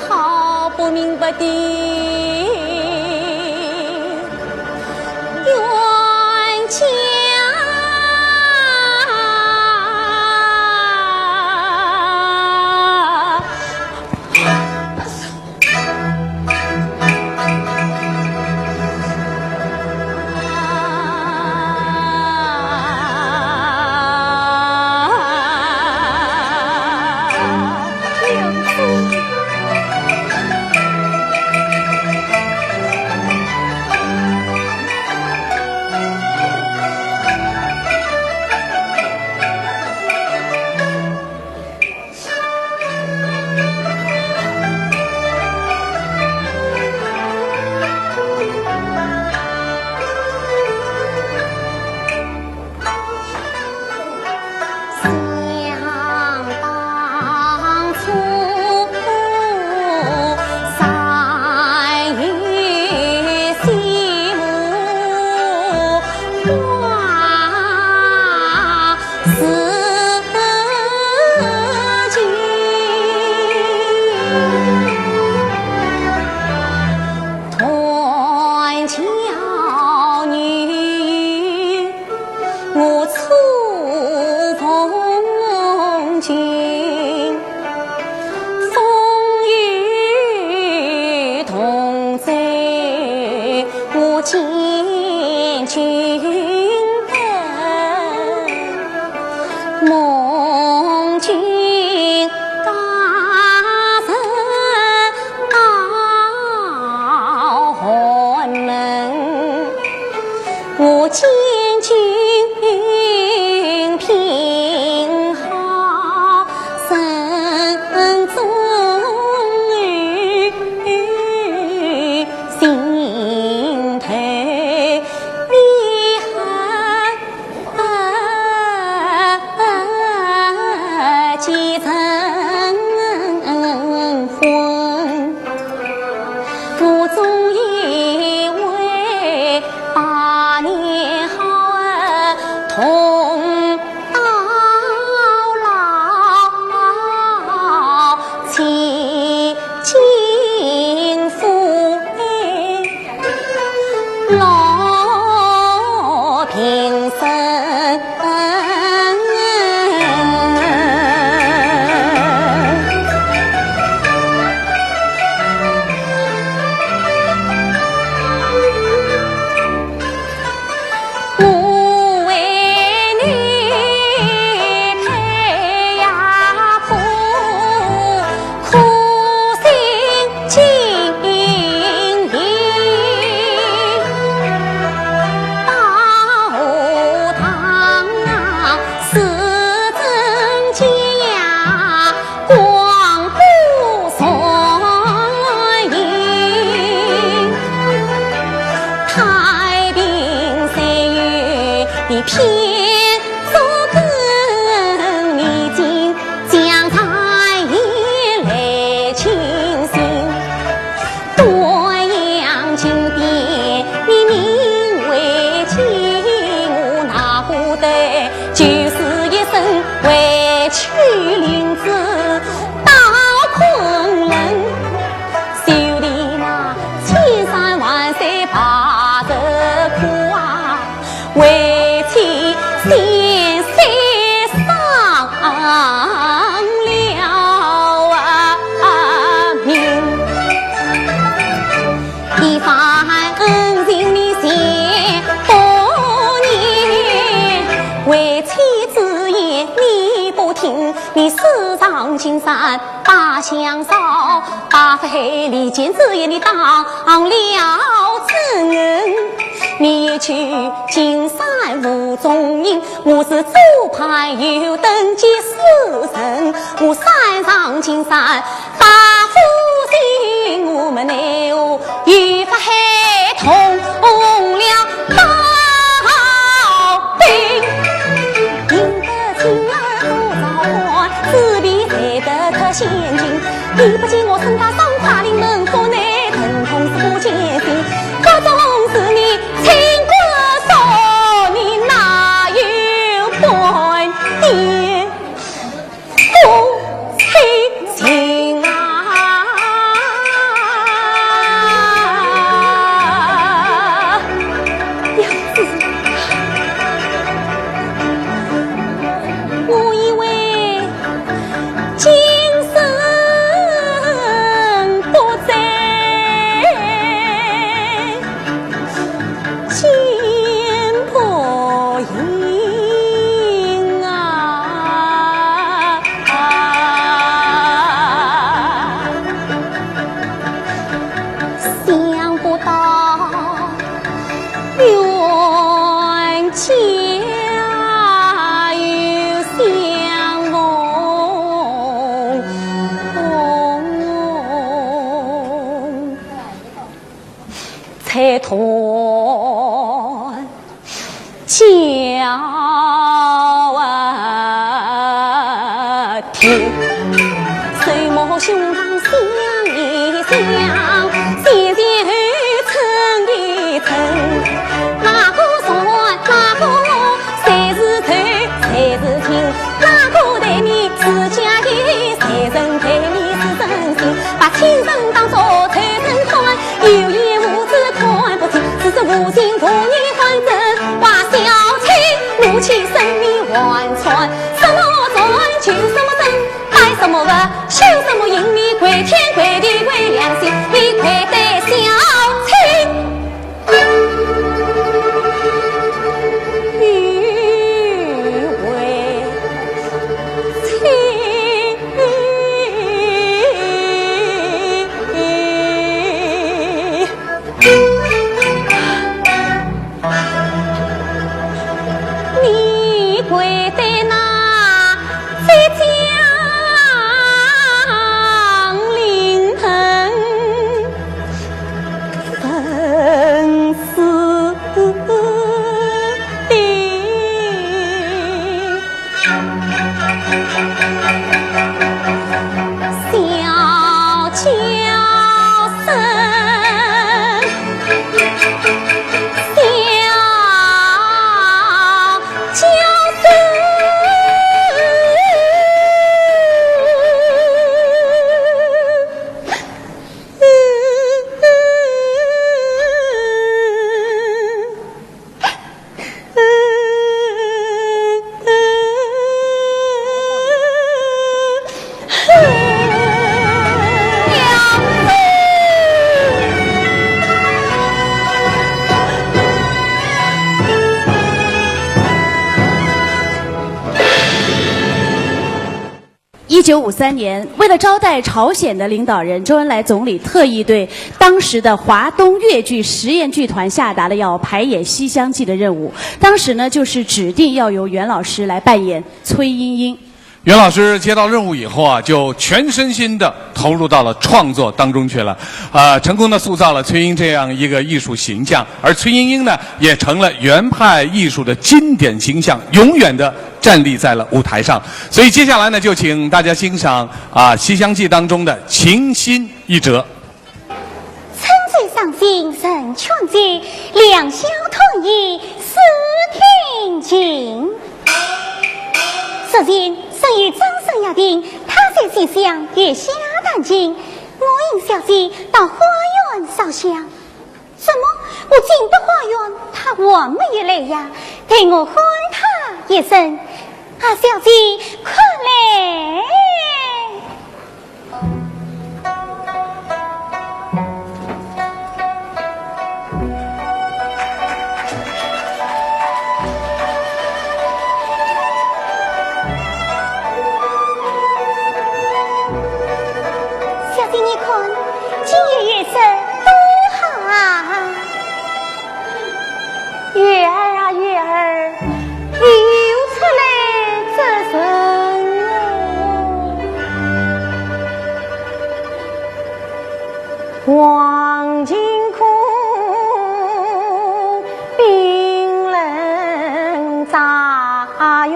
好不明白的。风雨同舟我见君奔，梦君驾车到寒门。 我见君品好，身中有心头，你还几成婚？ 我终以为百年好同到老，妻金富贵，老平生。 我为你配呀婆，苦心经营，到堂啊，是真假 光不算赢，太平岁月的骗子更迷津，将才也来清醒。 端阳金殿，你名为金，我哪个得？就是一生为求林子到昆仑，修炼那千山万水百尺苦啊， 为妻险些丧了命。一番恩情你谢不念，为妻之言你不听，你私上青山 把香烧，把非礼见之言你当了真。你一去金山无踪影，我是左盼右等几世人，我山上金山把夫人，我们奈何与法海通了道定。 赢得青儿多早欢，子弟才得脱险境。你不见我身家双跨临门，府内疼痛是不见心。各种是你清官少，你哪有半点公平情啊？娘子。 我以为今生不再见不应啊！ 想不到冤家又相逢，才断 桥啊，听。手摸胸膛想一想，前前后后称一称，哪个算哪个，谁是仇谁是亲，哪个待你是假意，谁人待你是真心，把亲人当作仇人看， 有眼无珠看不清，只是无心无意反正坏小情，怒气生命万串，什么转就什么真，天贵地贵良心，你贵得小青。一九五三年，为了招待朝鲜的领导人，周恩来总理特意对当时的华东越剧实验剧团下达了要排演《西厢记》的任务。当时呢，就是指定要由袁老师来扮演崔莺莺。袁老师接到任务以后啊，就全身心的投入到了创作当中去了，呃，成功的塑造了崔莺这样一个艺术形象，而崔莺莺呢，也成了袁派艺术的经典形象，永远的站立在了舞台上。所以接下来呢，就请大家欣赏啊，《西厢记》当中的琴心一折。春水赏心人劝醉，良宵团圆思天情。昨夜深夜张生夜定，他在西厢月下弹琴，我引小姐到花园烧香。 怎么我进得花园，他还没有来呀？待我唤他一声。啊，小姐，快来！小姐，你看，今夜月色多好啊！ 月儿啊，月儿，你又出来做甚哦？黄金孔，冰冷炸药。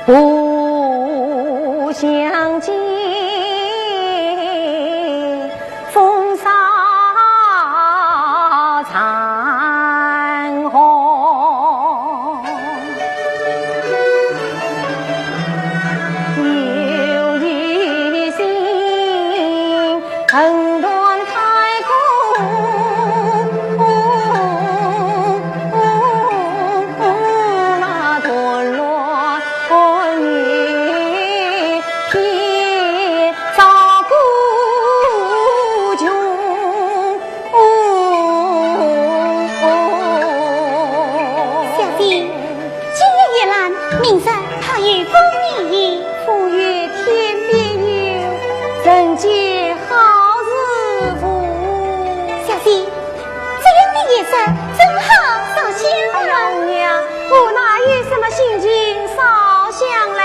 不相见，风扫残红。有一心 横断太空，那断乱一片照孤穷。小姐，今夜月烂，明日怕有风雨。风雨天边有，人间 好时辰。小姐，这样的夜色真好烧香啊。哎呀，红娘，我哪有什么心情烧香嘞？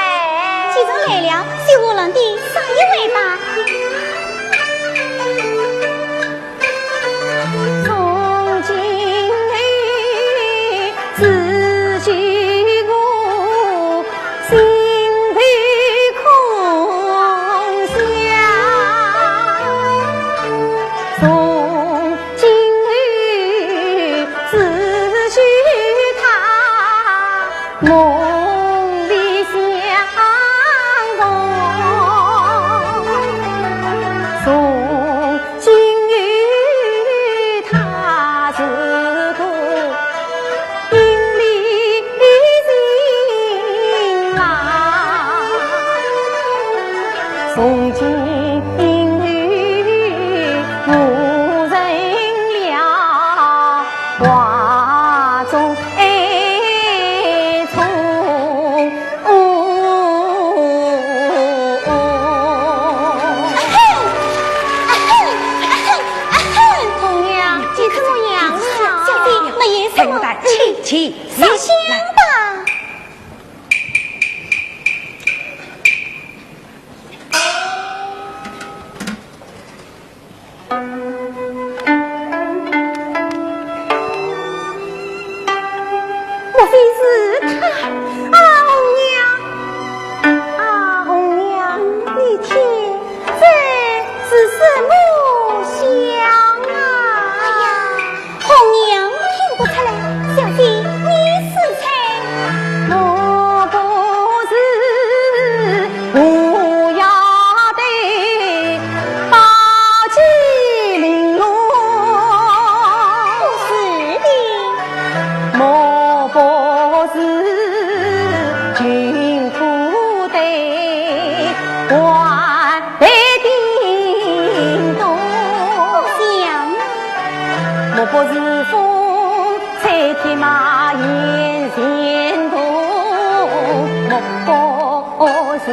既然来了，就胡乱地烧一回吧。从今以后，只许我 心头空想，从今后只许他梦里相逢。从今后他是个 阴里阴啦。讲吧。莫非是他？啊，红娘，啊，红娘，你听，这是什么响啊？哎呀， 红娘听不出来，小姐你是猜。莫不是无药的宝鸡翎罗？不是的。莫不是穷苦的官 被叮咚。不像啊。莫不是风吹铁马眼前动，莫不是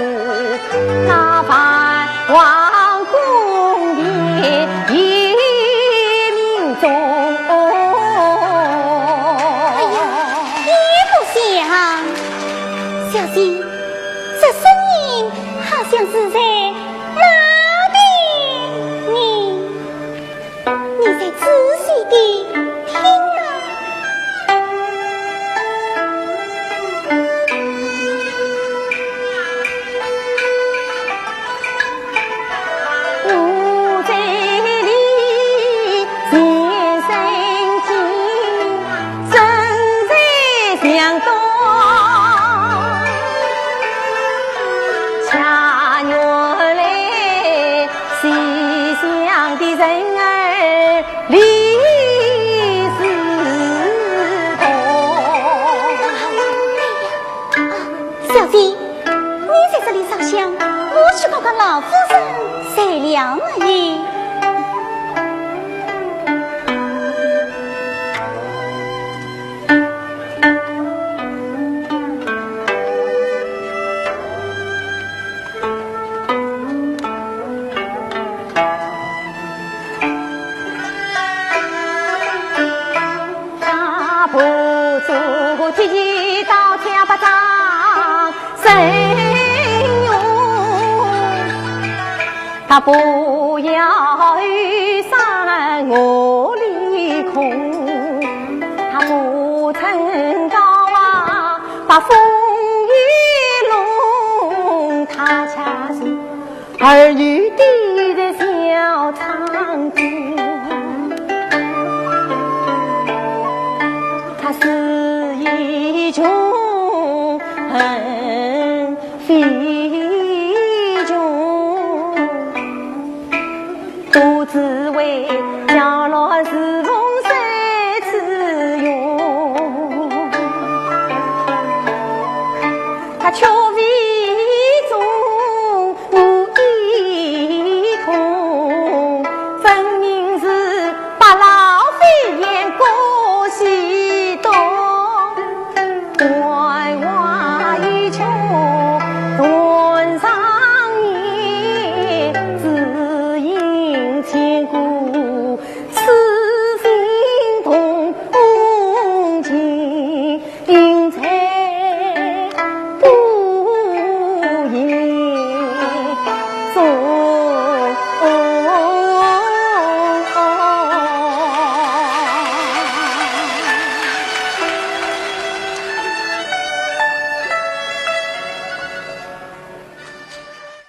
那万王宫殿夜明钟。哎呀，也不像。小姐，这声音 好像是在哪里呢？你再仔细地听啊。我这里先生听， 身在墙东，恰原来西厢的人儿李世同。小姐，你在这里烧香，我去看看老夫人睡了没有。 大步走，踢到墙壁上伸冤。 他不要有山河里空，他不曾高啊，把风雨弄，他恰是儿女的小苍天。他是一穷恨 非穷，都只为家乐侍奉三次用。他却非穷无一穷，分明是 白老飞燕过隙冬，关外一穷断肠念，只因千古痴心动情。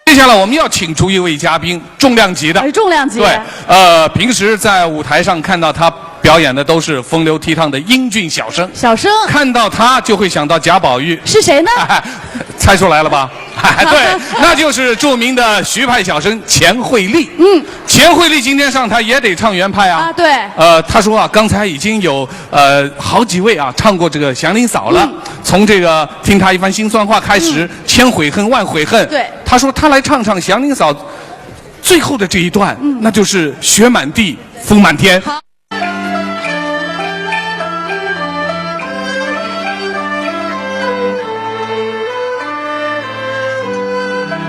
接下来我们要请出一位嘉宾，重量级的。哎，重量级。对，呃，平时在舞台上看到他表演的都是风流倜傥的英俊小生。小生。看到他就会想到贾宝玉。是谁呢？猜出来了吧？对，那就是著名的徐派小生钱惠丽。嗯。钱惠丽今天上台也得唱原派啊。啊，对。呃，她说啊，刚才已经有，呃，好几位啊，唱过这个祥林嫂了。嗯。从这个听她一番辛酸话开始，嗯。千悔恨万悔恨。对。她说她来唱唱祥林嫂最后的这一段，嗯。那就是雪满地，风满天。好。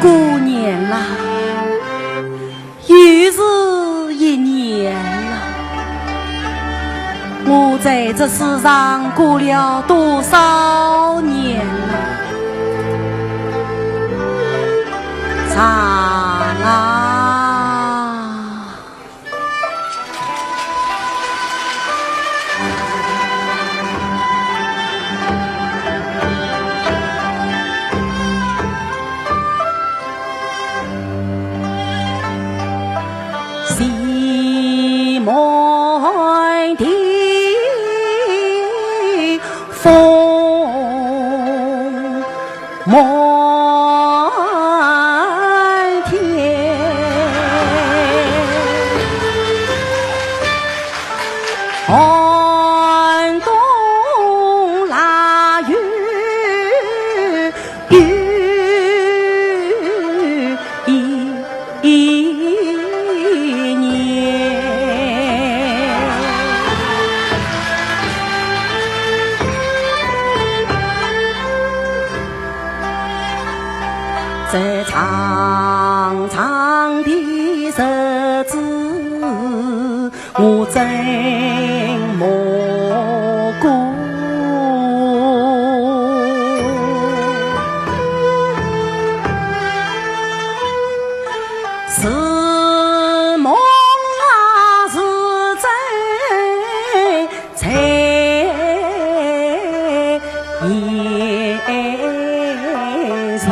过年啦， 又是一年了，我在这世上过了多少年了？长啊！西门的风满天，寒冬腊月又一年。这长长的日子，我怎么过？是梦啊，是真？ 在眼前。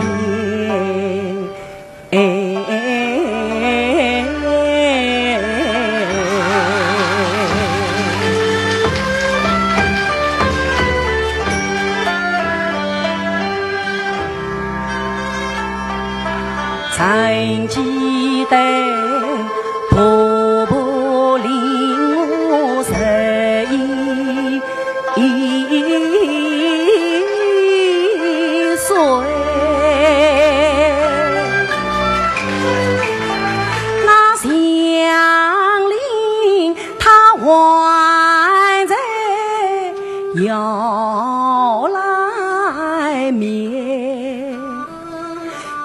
曾记得婆婆令我十一岁，那祥林她还在摇篮面。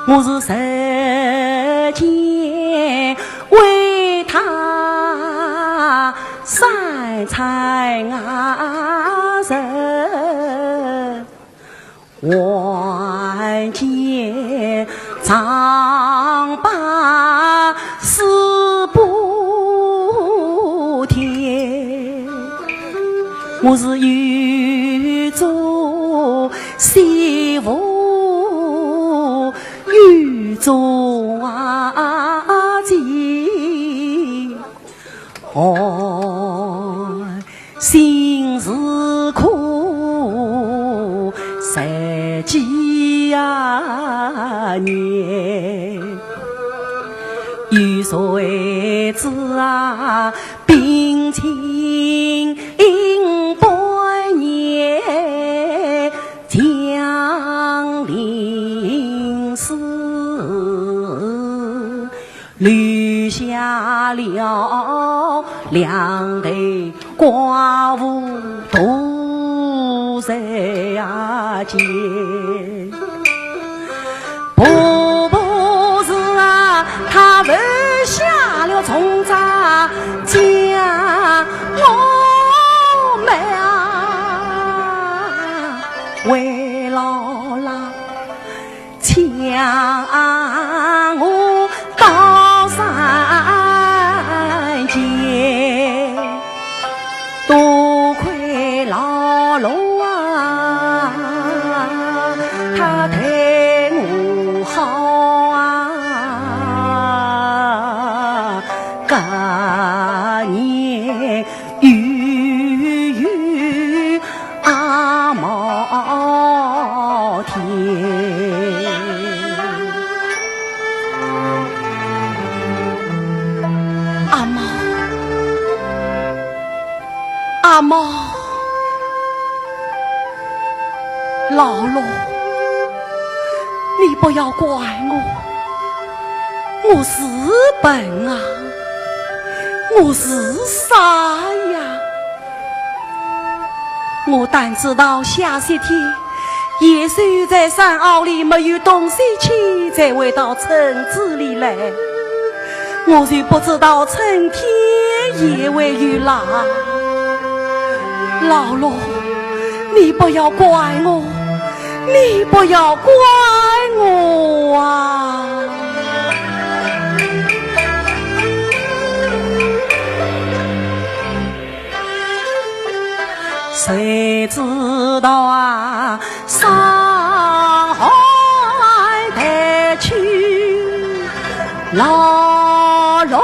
我是日间为她三餐啊食，晚间唱罢四不天。我是有种 媳妇有种啊情，哦，心是苦十几啊年。有谁知啊，冰清半年 祥林寺，留下了两代寡妇独在啊街。婆婆是啊，她留下了重担，将我们啊 为老啦，请我到山间，多亏老龙啊，他待我好啊，隔年 又有阿毛天。阿毛，阿毛，老龙，你不要怪我，我是笨啊。 我是傻呀。我单知道下雪天，野兽在山坳里没有东西吃，才会到村子里来。我就不知道春天也会有狼。老罗，你不要怪我，你不要怪我啊！谁知道啊，山海抬起老罗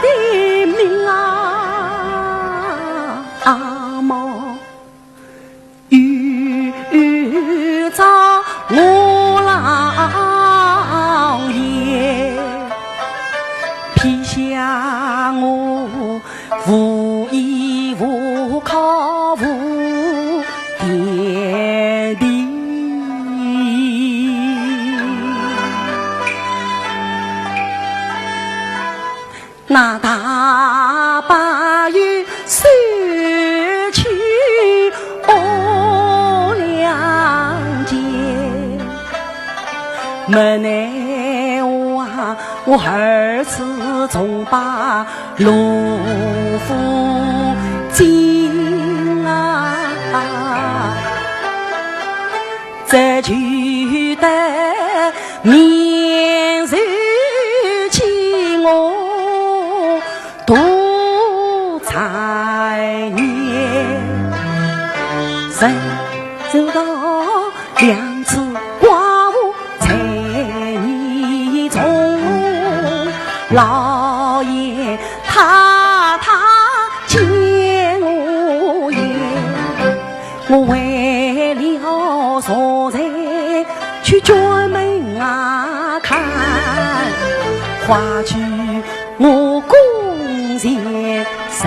的命啊，阿毛。 有着我老爷，撇下我无依无靠无天地。 那大伯又收起我两件，没奈何啊，我儿子终把罗福尽啊。 只求得年寿期，我度残年。人做到两次寡妇在泥中，老爷太太见我也。 我为了赎罪去专门啊看，花去我工钱十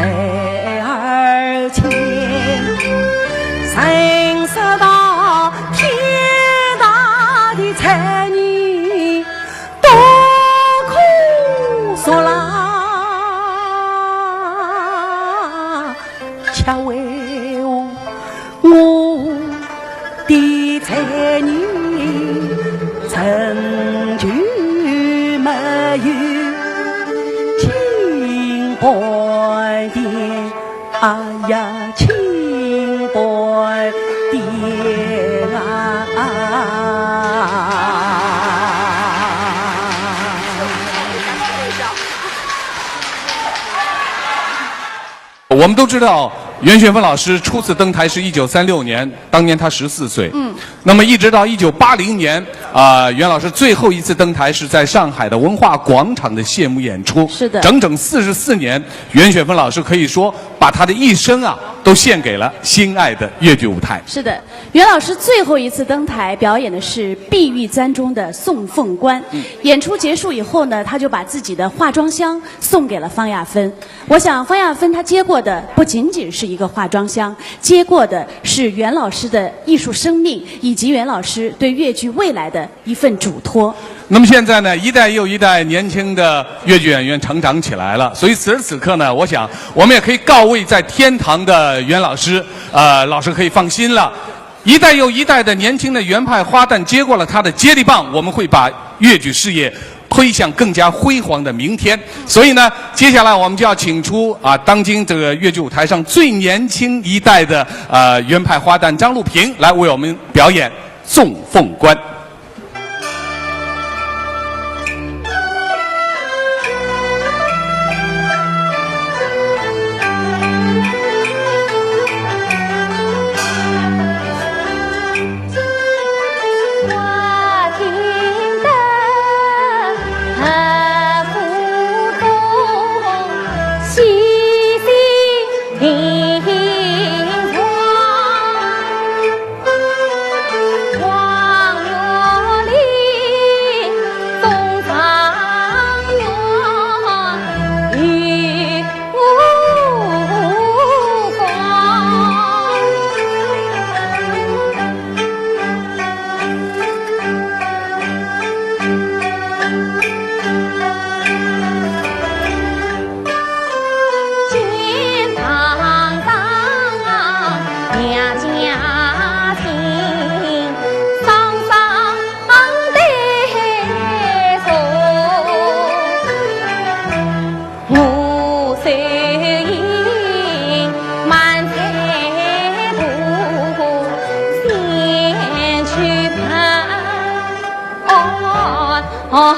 二千，人说到天大的财呢，都可说啦。 却为何我的才女仍旧没有清白的，哎呀，清白的啊！ 我们都知道，袁雪芬老师初次登台是一九三六年，当年她十四岁。嗯。那么一直到一九八零年，啊，袁老师最后一次登台是在上海的文化广场的谢幕演出。是的。整整四十四年，袁雪芬老师可以说把她的一生啊，都献给了心爱的越剧舞台。是的，袁老师最后一次登台表演的是《碧玉簪》中的送凤冠。嗯。演出结束以后呢，她就把自己的化妆箱送给了方亚芬。 我想，方亚芬她接过的不仅仅是一个化妆箱，接过的是袁老师的艺术生命，以及袁老师对越剧未来的一份嘱托。那么现在呢，一代又一代年轻的越剧演员成长起来了，所以此时此刻呢，我想我们也可以告慰在天堂的袁老师，呃，老师可以放心了。 一代又一代的年轻的袁派花旦接过了他的接力棒，我们会把越剧事业推向更加辉煌的明天。所以呢，接下来我们就要请出啊，当今这个越剧舞台上最年轻一代的，呃，袁派花旦张路平来为我们表演《送凤冠》。哦，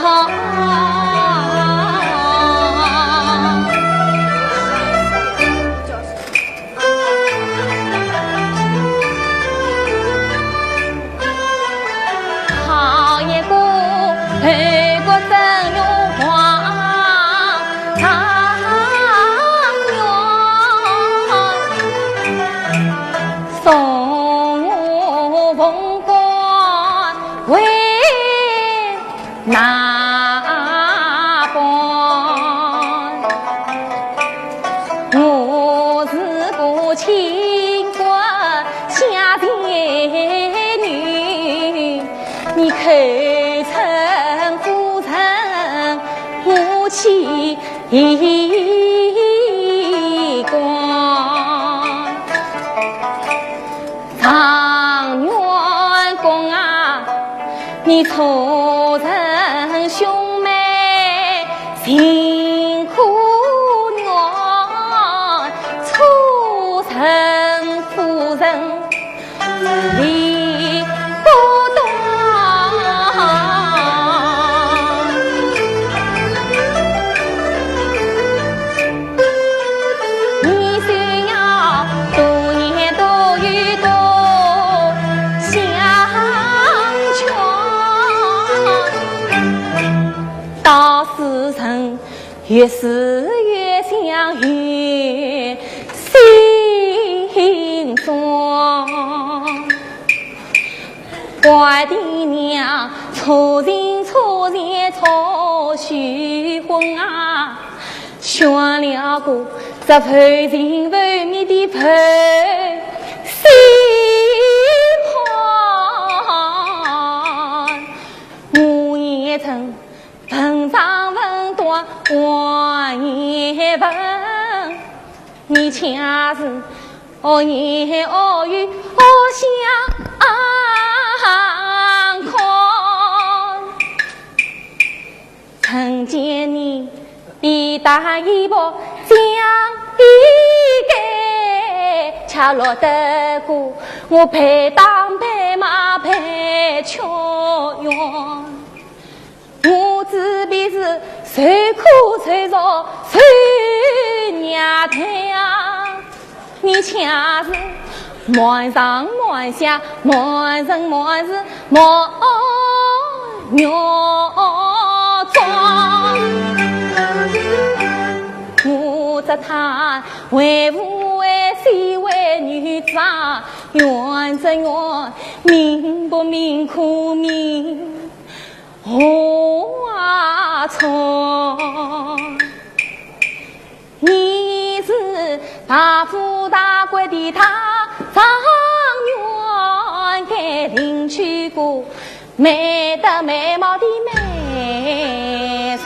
好一个后国曾荣皇状元，送我凤冠回 哪般？我是个清官下贱女，你口称夫人，我岂敢？ 状元公啊，你错认兄妹情可原，错认夫人理不当。 你虽要多言多语多相劝，到时辰越是越想越心酸。 乖的娘，错情错钱错许婚啊，选了个这负情负义的负心汉。我也曾问上问断，问也问，你却是 哦言哦语哦相看。曾见你一搭一伙将一个，恰落得过我配当配马配缺员。 我只比是受苦受弱受虐的啊，你却是瞒上瞒下瞒人瞒事瞒药妆。我这她为父为妻为女子啊，怨则怨，命不命苦命 何啊错？你是大富大贵的大状元，该另娶个美得美貌的美人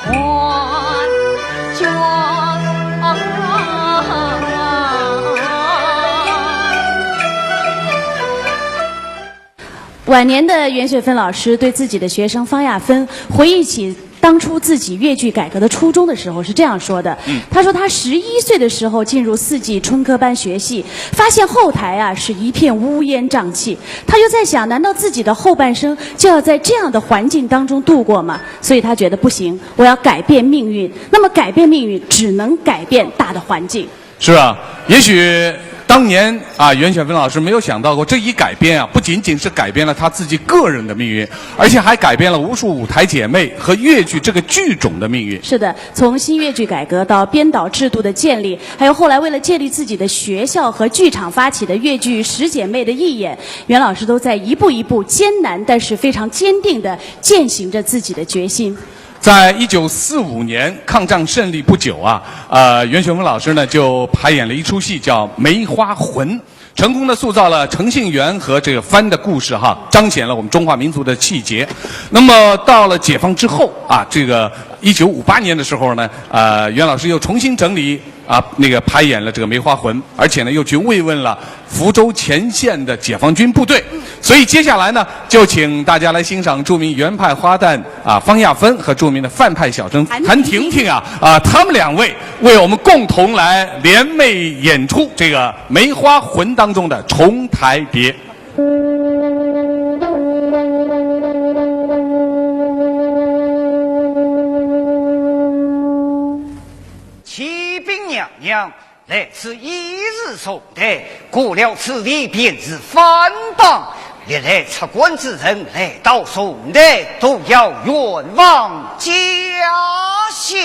眷。 晚年的袁雪芬老师对自己的学生方‌亚芬回忆起当初自己越剧改革的初衷的时候是这样说的，嗯。他说他十一岁的时候进入四季春科班学戏，发现后台啊是一片乌烟瘴气，他就在想，难道自己的后半生就要在这样的环境当中度过吗？所以他觉得不行，我要改变命运。那么改变命运，只能改变大的环境。 是啊，也许当年啊，袁雪芬老师没有想到过，这一改变啊，不仅仅是改变了她自己个人的命运，而且还改变了无数舞台姐妹和越剧这个剧种的命运。是的，从新越剧改革到编导制度的建立，还有后来为了建立自己的学校和剧场发起的越剧十姐妹的义演，袁老师都在一步一步艰难，但是非常坚定地践行着自己的决心。 在一九四五年抗战胜利不久啊，呃，袁雪芬老师呢就排演了一出戏叫《梅花魂》，成功地塑造了程姓袁和这个番的故事哈，彰显了我们中华民族的气节。那么到了解放之后啊，这个一九五八年的时候呢，呃，袁老师又重新整理啊，那个排演了这个《梅花魂》，而且呢又去慰问了 福州前线的解放军部队。所以接下来呢，就请大家来欣赏著名袁派花旦啊方亚芬和著名的范派小生韩婷婷啊啊，他们两位为我们共同来联袂演出这个《梅花魂》当中的重台别。来此已是宋代，过了此地便是番邦。历来出关之人来到宋代，都要远望家乡。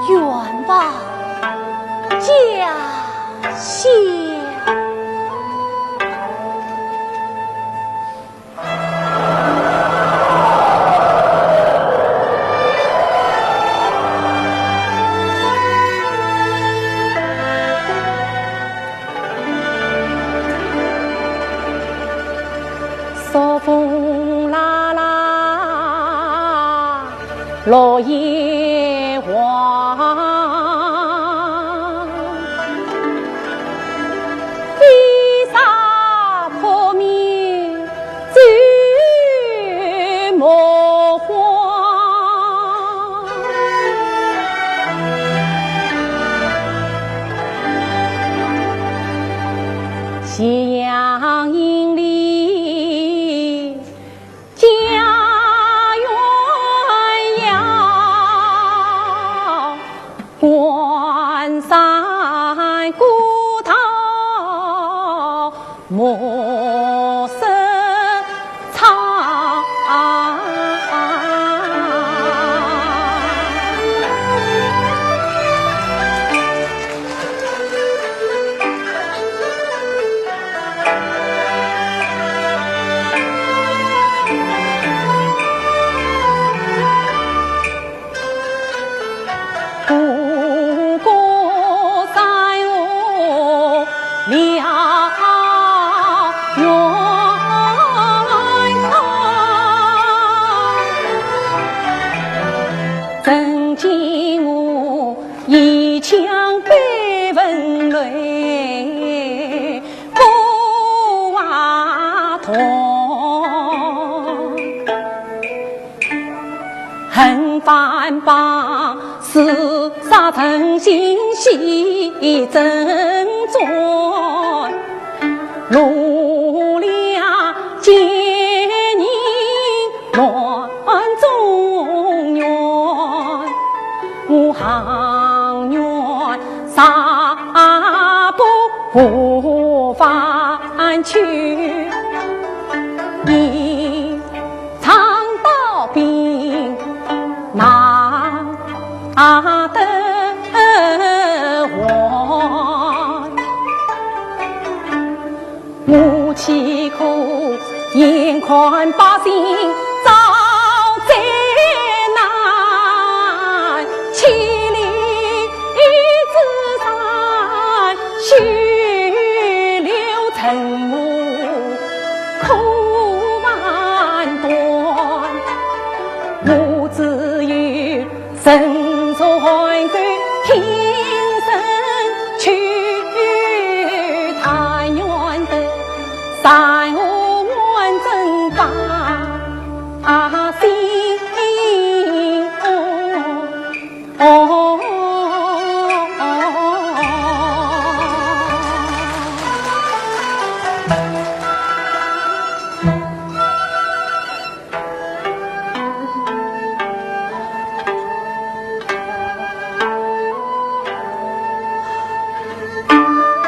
远望家乡。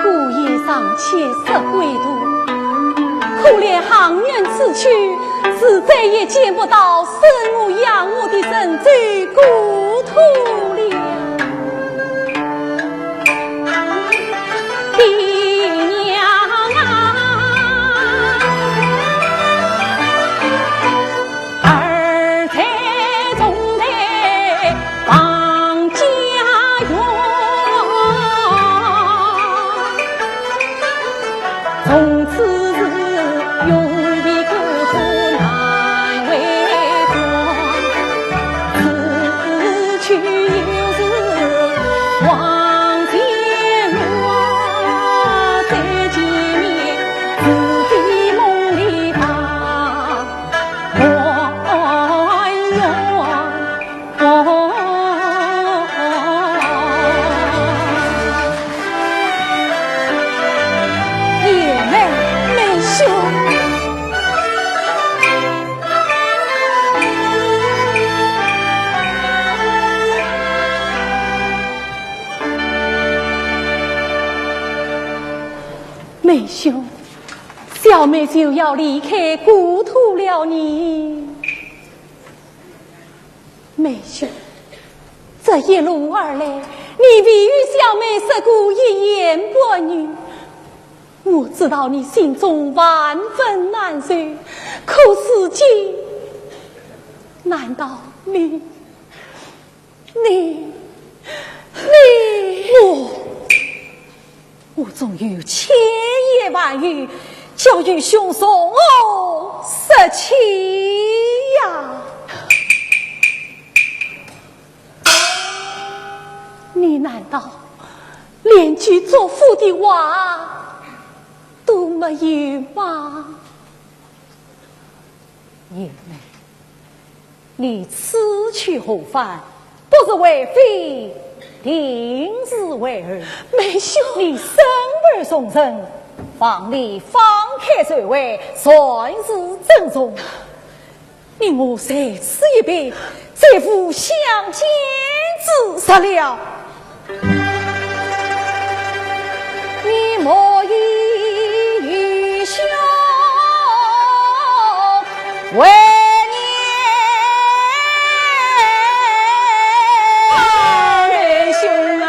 孤雁尚且失归途，可怜行人此去，是再也见不到生我养我的神州故土了。爹娘啊，儿在重台望家园，从此是永别干戈难回转，此去也小妹就要离开故土了呢。妹兄，这一路而来，你未与小妹说过一言半语，我知道你心中万分难受，可如今，难道你 你，你，我，我总有千言万语，叫愚兄从何说起呀？你难道连句祝福的话都没有吗？ 贤妹，你此去何方？不是为妃，定是为儿。妹兄，你身为重臣，望你放开手腕，才是尊重。你我在此一别，再无相见之日了。 你莫以愚兄为念。啊，愚兄啊！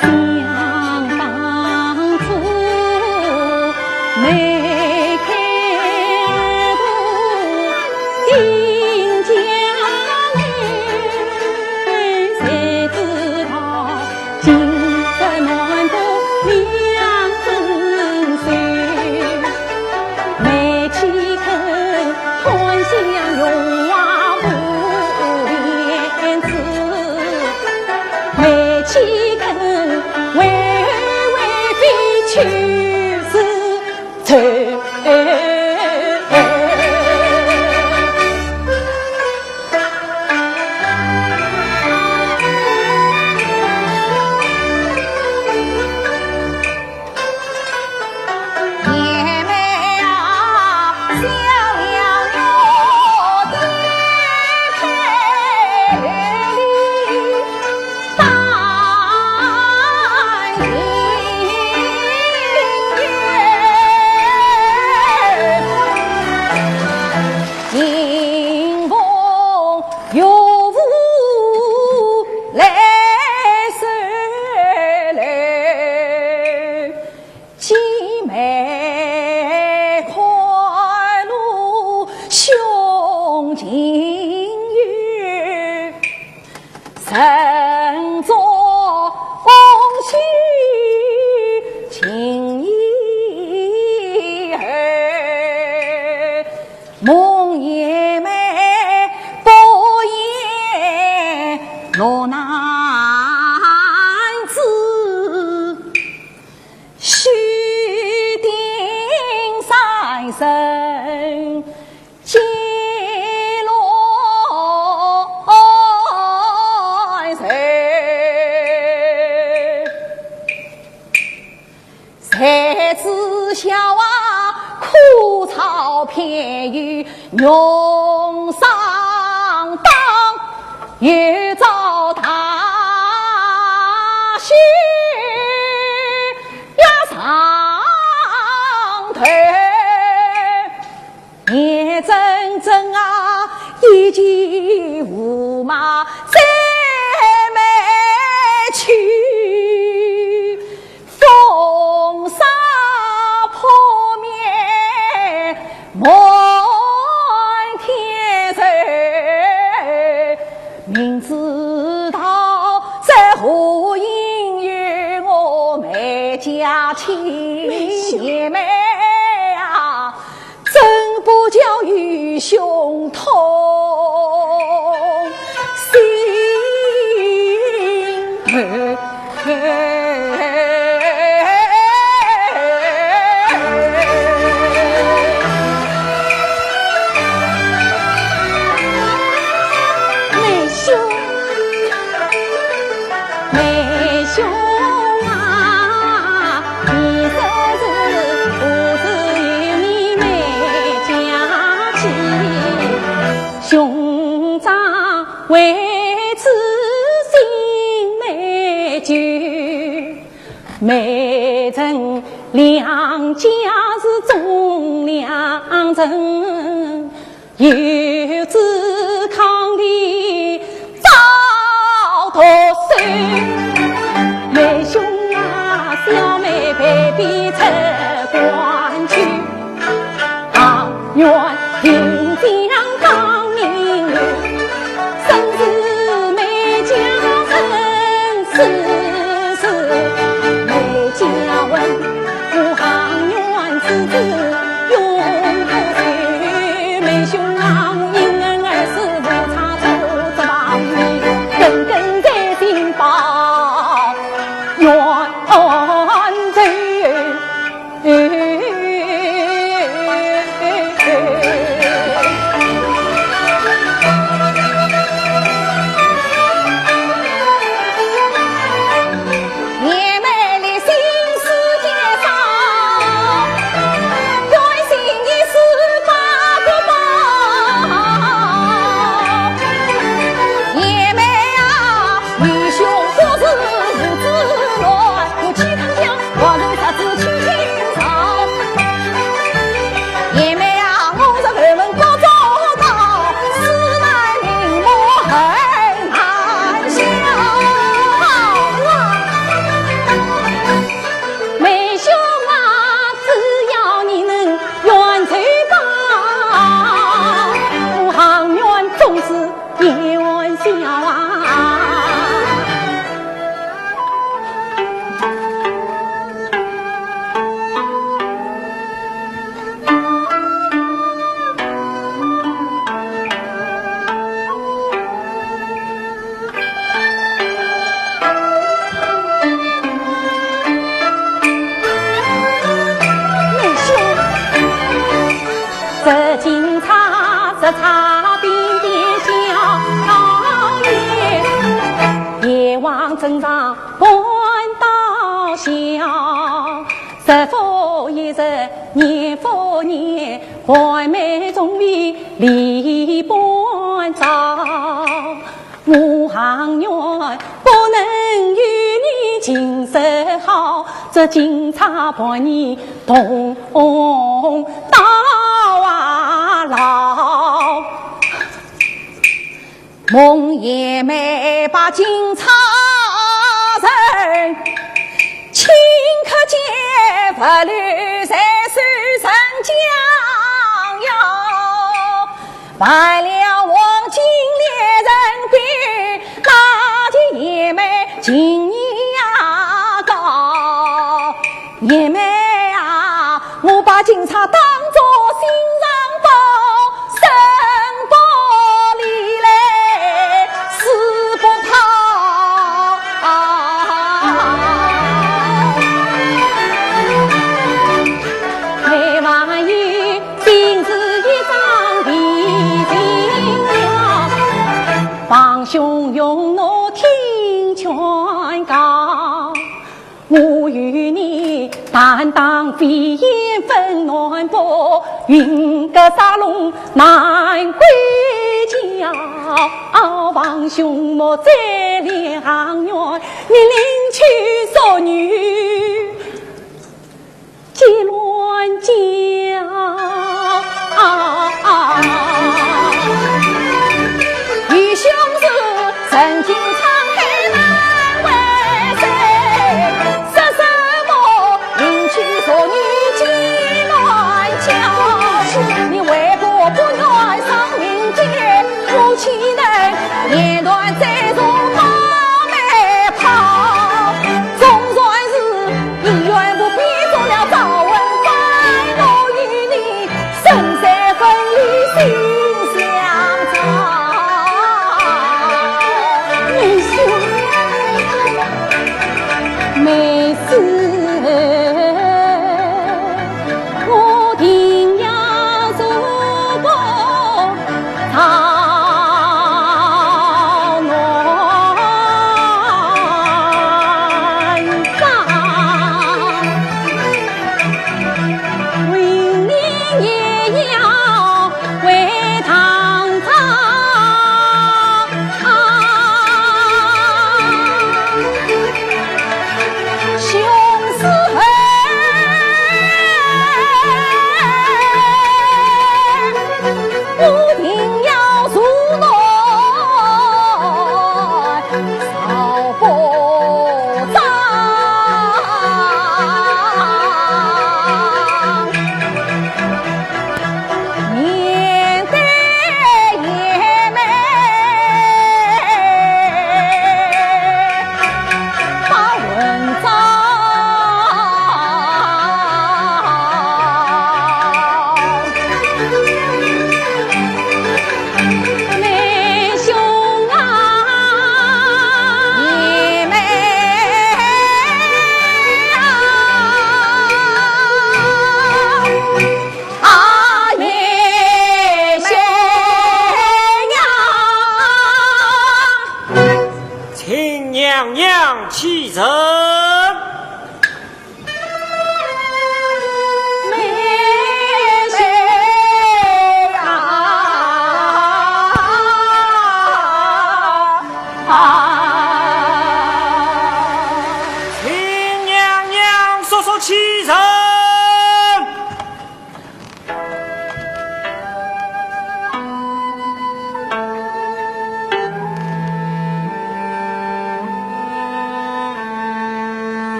想当初，梅开二度，新佳人，谁知道今日难得两分手。 梅枝头，团香荣华无边枝。梅枝头，为儿为妃去世愁。 贤妹啊，想想我的配偶里，当心情逢岳父来受累。 姐妹看路兄情愿，人作翁须情意厚。 蒙贤妹不言落难子，须定三生结乱仇。 谁知晓啊，枯草偏有浓霜当，又遭大雪压上头。 眼睁睁啊，一骑胡马追妹去，风沙扑面满天愁。明知道这何因由我梅家亲，贤妹啊， 怎不叫愚兄痛心？为知心美酒，美人两家是忠良人，有志抗敌早脱手。妹兄啊，小妹被逼出关去。 啊，愿临江当名流，身世美家人世世美家文，我行愿之子永不朽。妹兄啊，因恩而死，无差错之亡，耿耿在心报冤仇。 妹兄啊，只要你能圆这个，我行愿终是 天下啊。这金钗是钗钿的小钿，夜望枕上半到宵，日复一日，年复年，还没从未离半朝。 我行愿不能与你今生好，这金钗伴你同到老。孟贤妹把金钗人，顷刻间拂落在手上将哟。 败了黄金两人比，那件贤妹情义啊高。贤妹啊，我把金钗当作心上宝，生怕你来似不怕。 还望有今日一桩提亲了，帮兄用我听劝告。我与你担当飞燕分南北，云阁沙龙难归家。望兄莫再两难，你另娶淑女 结鸾桥。愚兄是曾经沧海难为水，说什么另娶淑女结鸾桥？你为何不愿上民间？我岂能言断再从冒昧旁？ 纵然是意愿不变，做了早婚，待我与你生死分离心相照。妹兄，妹子，我定要做个 朝南山。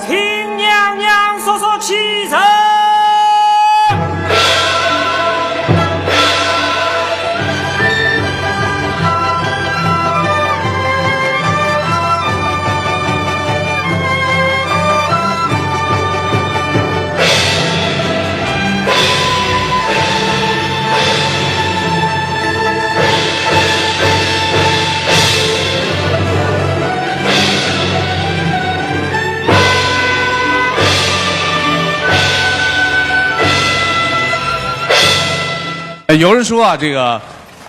请娘娘速速起身。呃，有人说啊，这个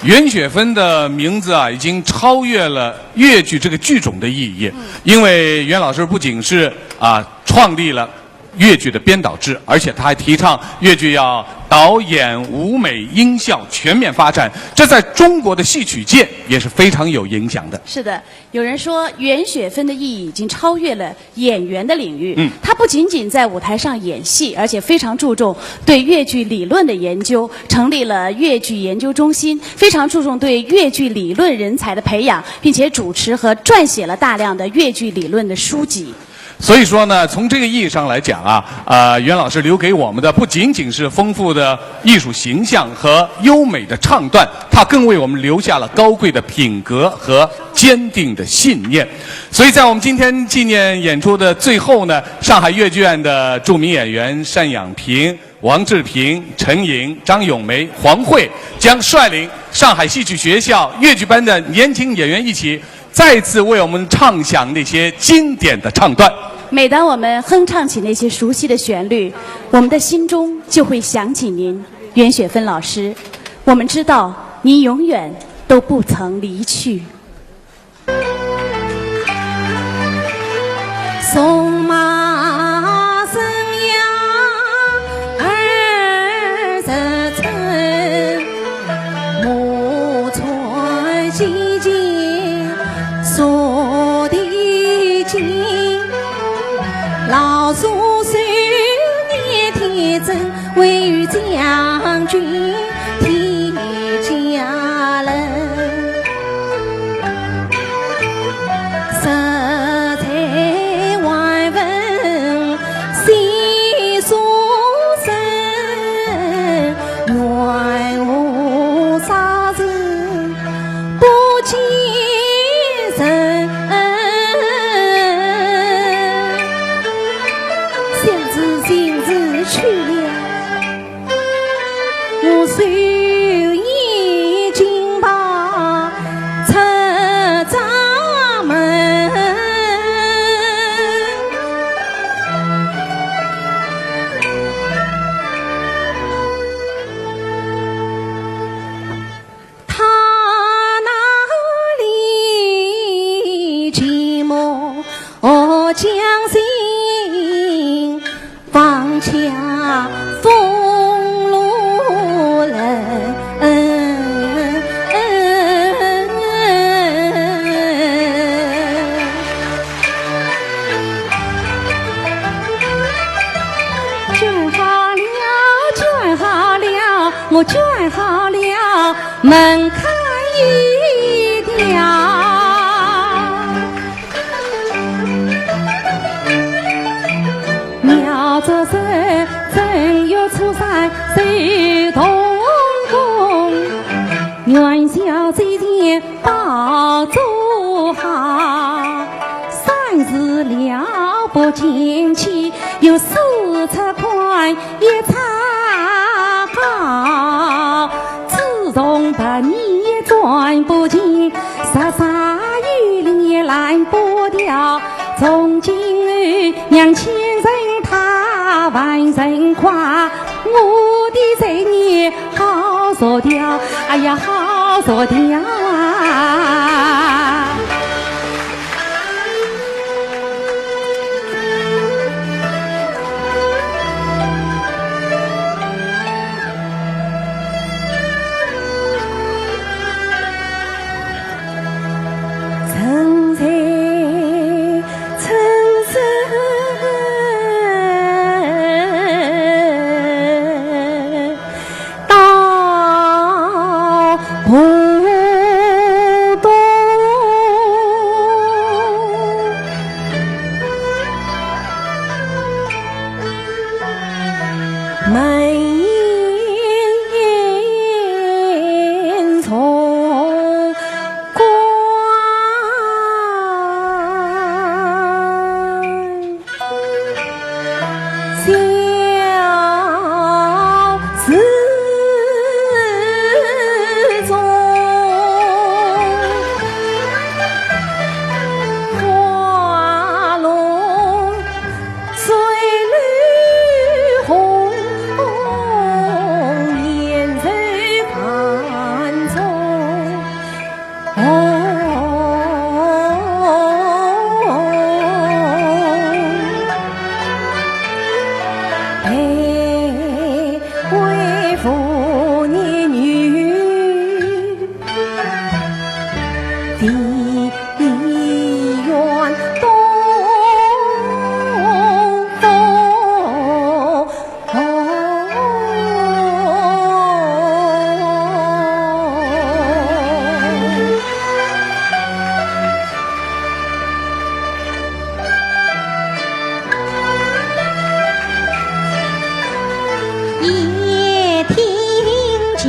袁雪芬的名字啊，已经超越了越剧这个剧种的意义。因为袁老师不仅是啊，创立了越剧的编导制，而且他还提倡越剧要导演、舞美、音效全面发展，这在中国的戏曲界也是非常有影响的。是的，有人说袁雪芬的意义已经超越了演员的领域。嗯。她不仅仅在舞台上演戏，而且非常注重对越剧理论的研究，成立了越剧研究中心，非常注重对越剧理论人才的培养，并且主持和撰写了大量的越剧理论的书籍。所以说呢，从这个意义上来讲啊，呃，袁老师留给我们的不仅仅是丰富的艺术形象和优美的唱段，他更为我们留下了高贵的品格和坚定的信念。所以在我们今天纪念演出的最后呢，上海越剧院的著名演员单养平、王志平、陈颖、张咏梅、黄慧将率领上海戏曲学校越剧班的年轻演员一起再次为我们唱响那些经典的唱段。每当我们哼唱起那些熟悉的旋律，我们的心中就会想起您，袁雪芬老师。我们知道您永远都不曾离去。 送马生涯二十春，马穿西进沙地金，老鼠手捏天针，为将军 天家人，十载还闻西沙声，愿无杀人不见人。想是情是去了。 我手执金牌出朝门。他那里寂寞将心 放下风流人。捐好了，捐好了，我捐好了，门开一条。 妙着身，正月初三随同工，元宵节前包做好，三时了不见起，又四出款一插好。 自从百年转不见，十三有年拦不掉。从今后娘亲人她万人夸，我的罪孽好除掉，哎呀，好除掉。门迎重关，小时中，花容 水绿红，颜色万种。哦，卑微妇人女， 庭院东风。夜听金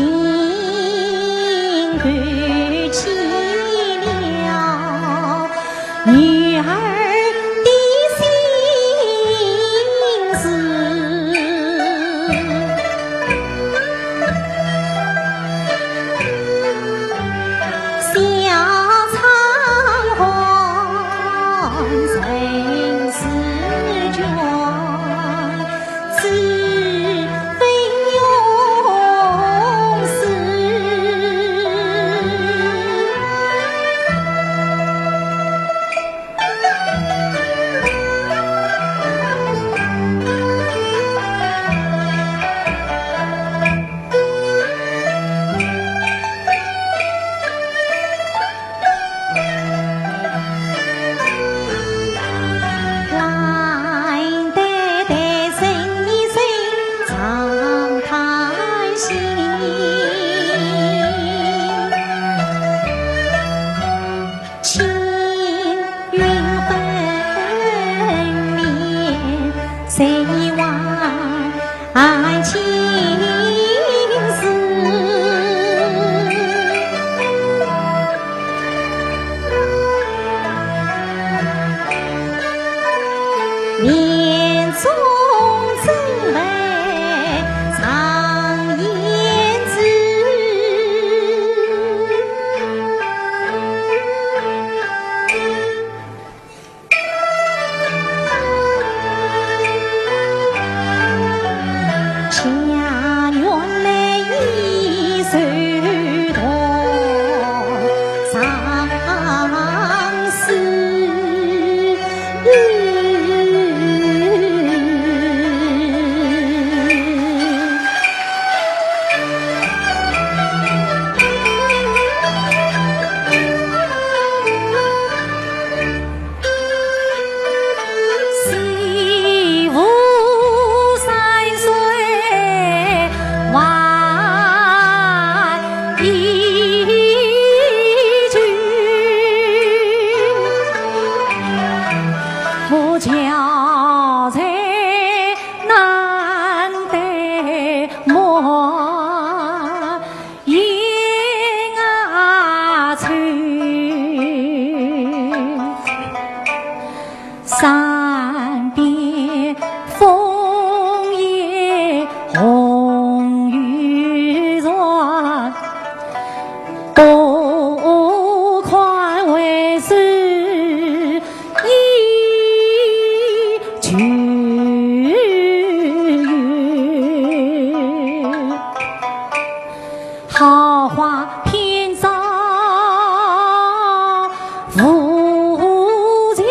鼓起了女儿的心事。 小窗还人似卷，知非用是。 难得的人一生长叹息。 青云粉面，谁望爱情事？面中皱眉常言之。 家园来已受冻，常思 西湖山水还依旧，我憔悴难得莫 雁啊吹，山边枫叶红又残，多款回首 依旧有，桃花片照无情雨。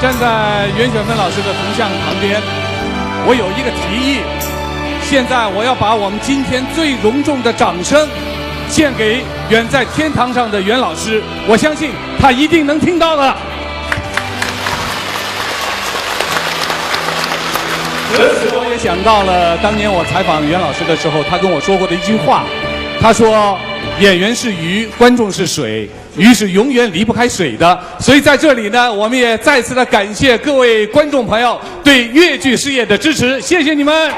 站在袁雪芬老师的铜像旁边，我有一个提议，现在我要把我们今天最隆重的掌声献给远在天堂上的袁老师，我相信他一定能听到的。此时我也想到了当年我采访袁老师的时候，他跟我说过的一句话，他说：“演员是鱼，观众是水。”鱼是永远离不开水的。所以在这里呢，我们也再次的感谢各位观众朋友对越剧事业的支持，谢谢你们。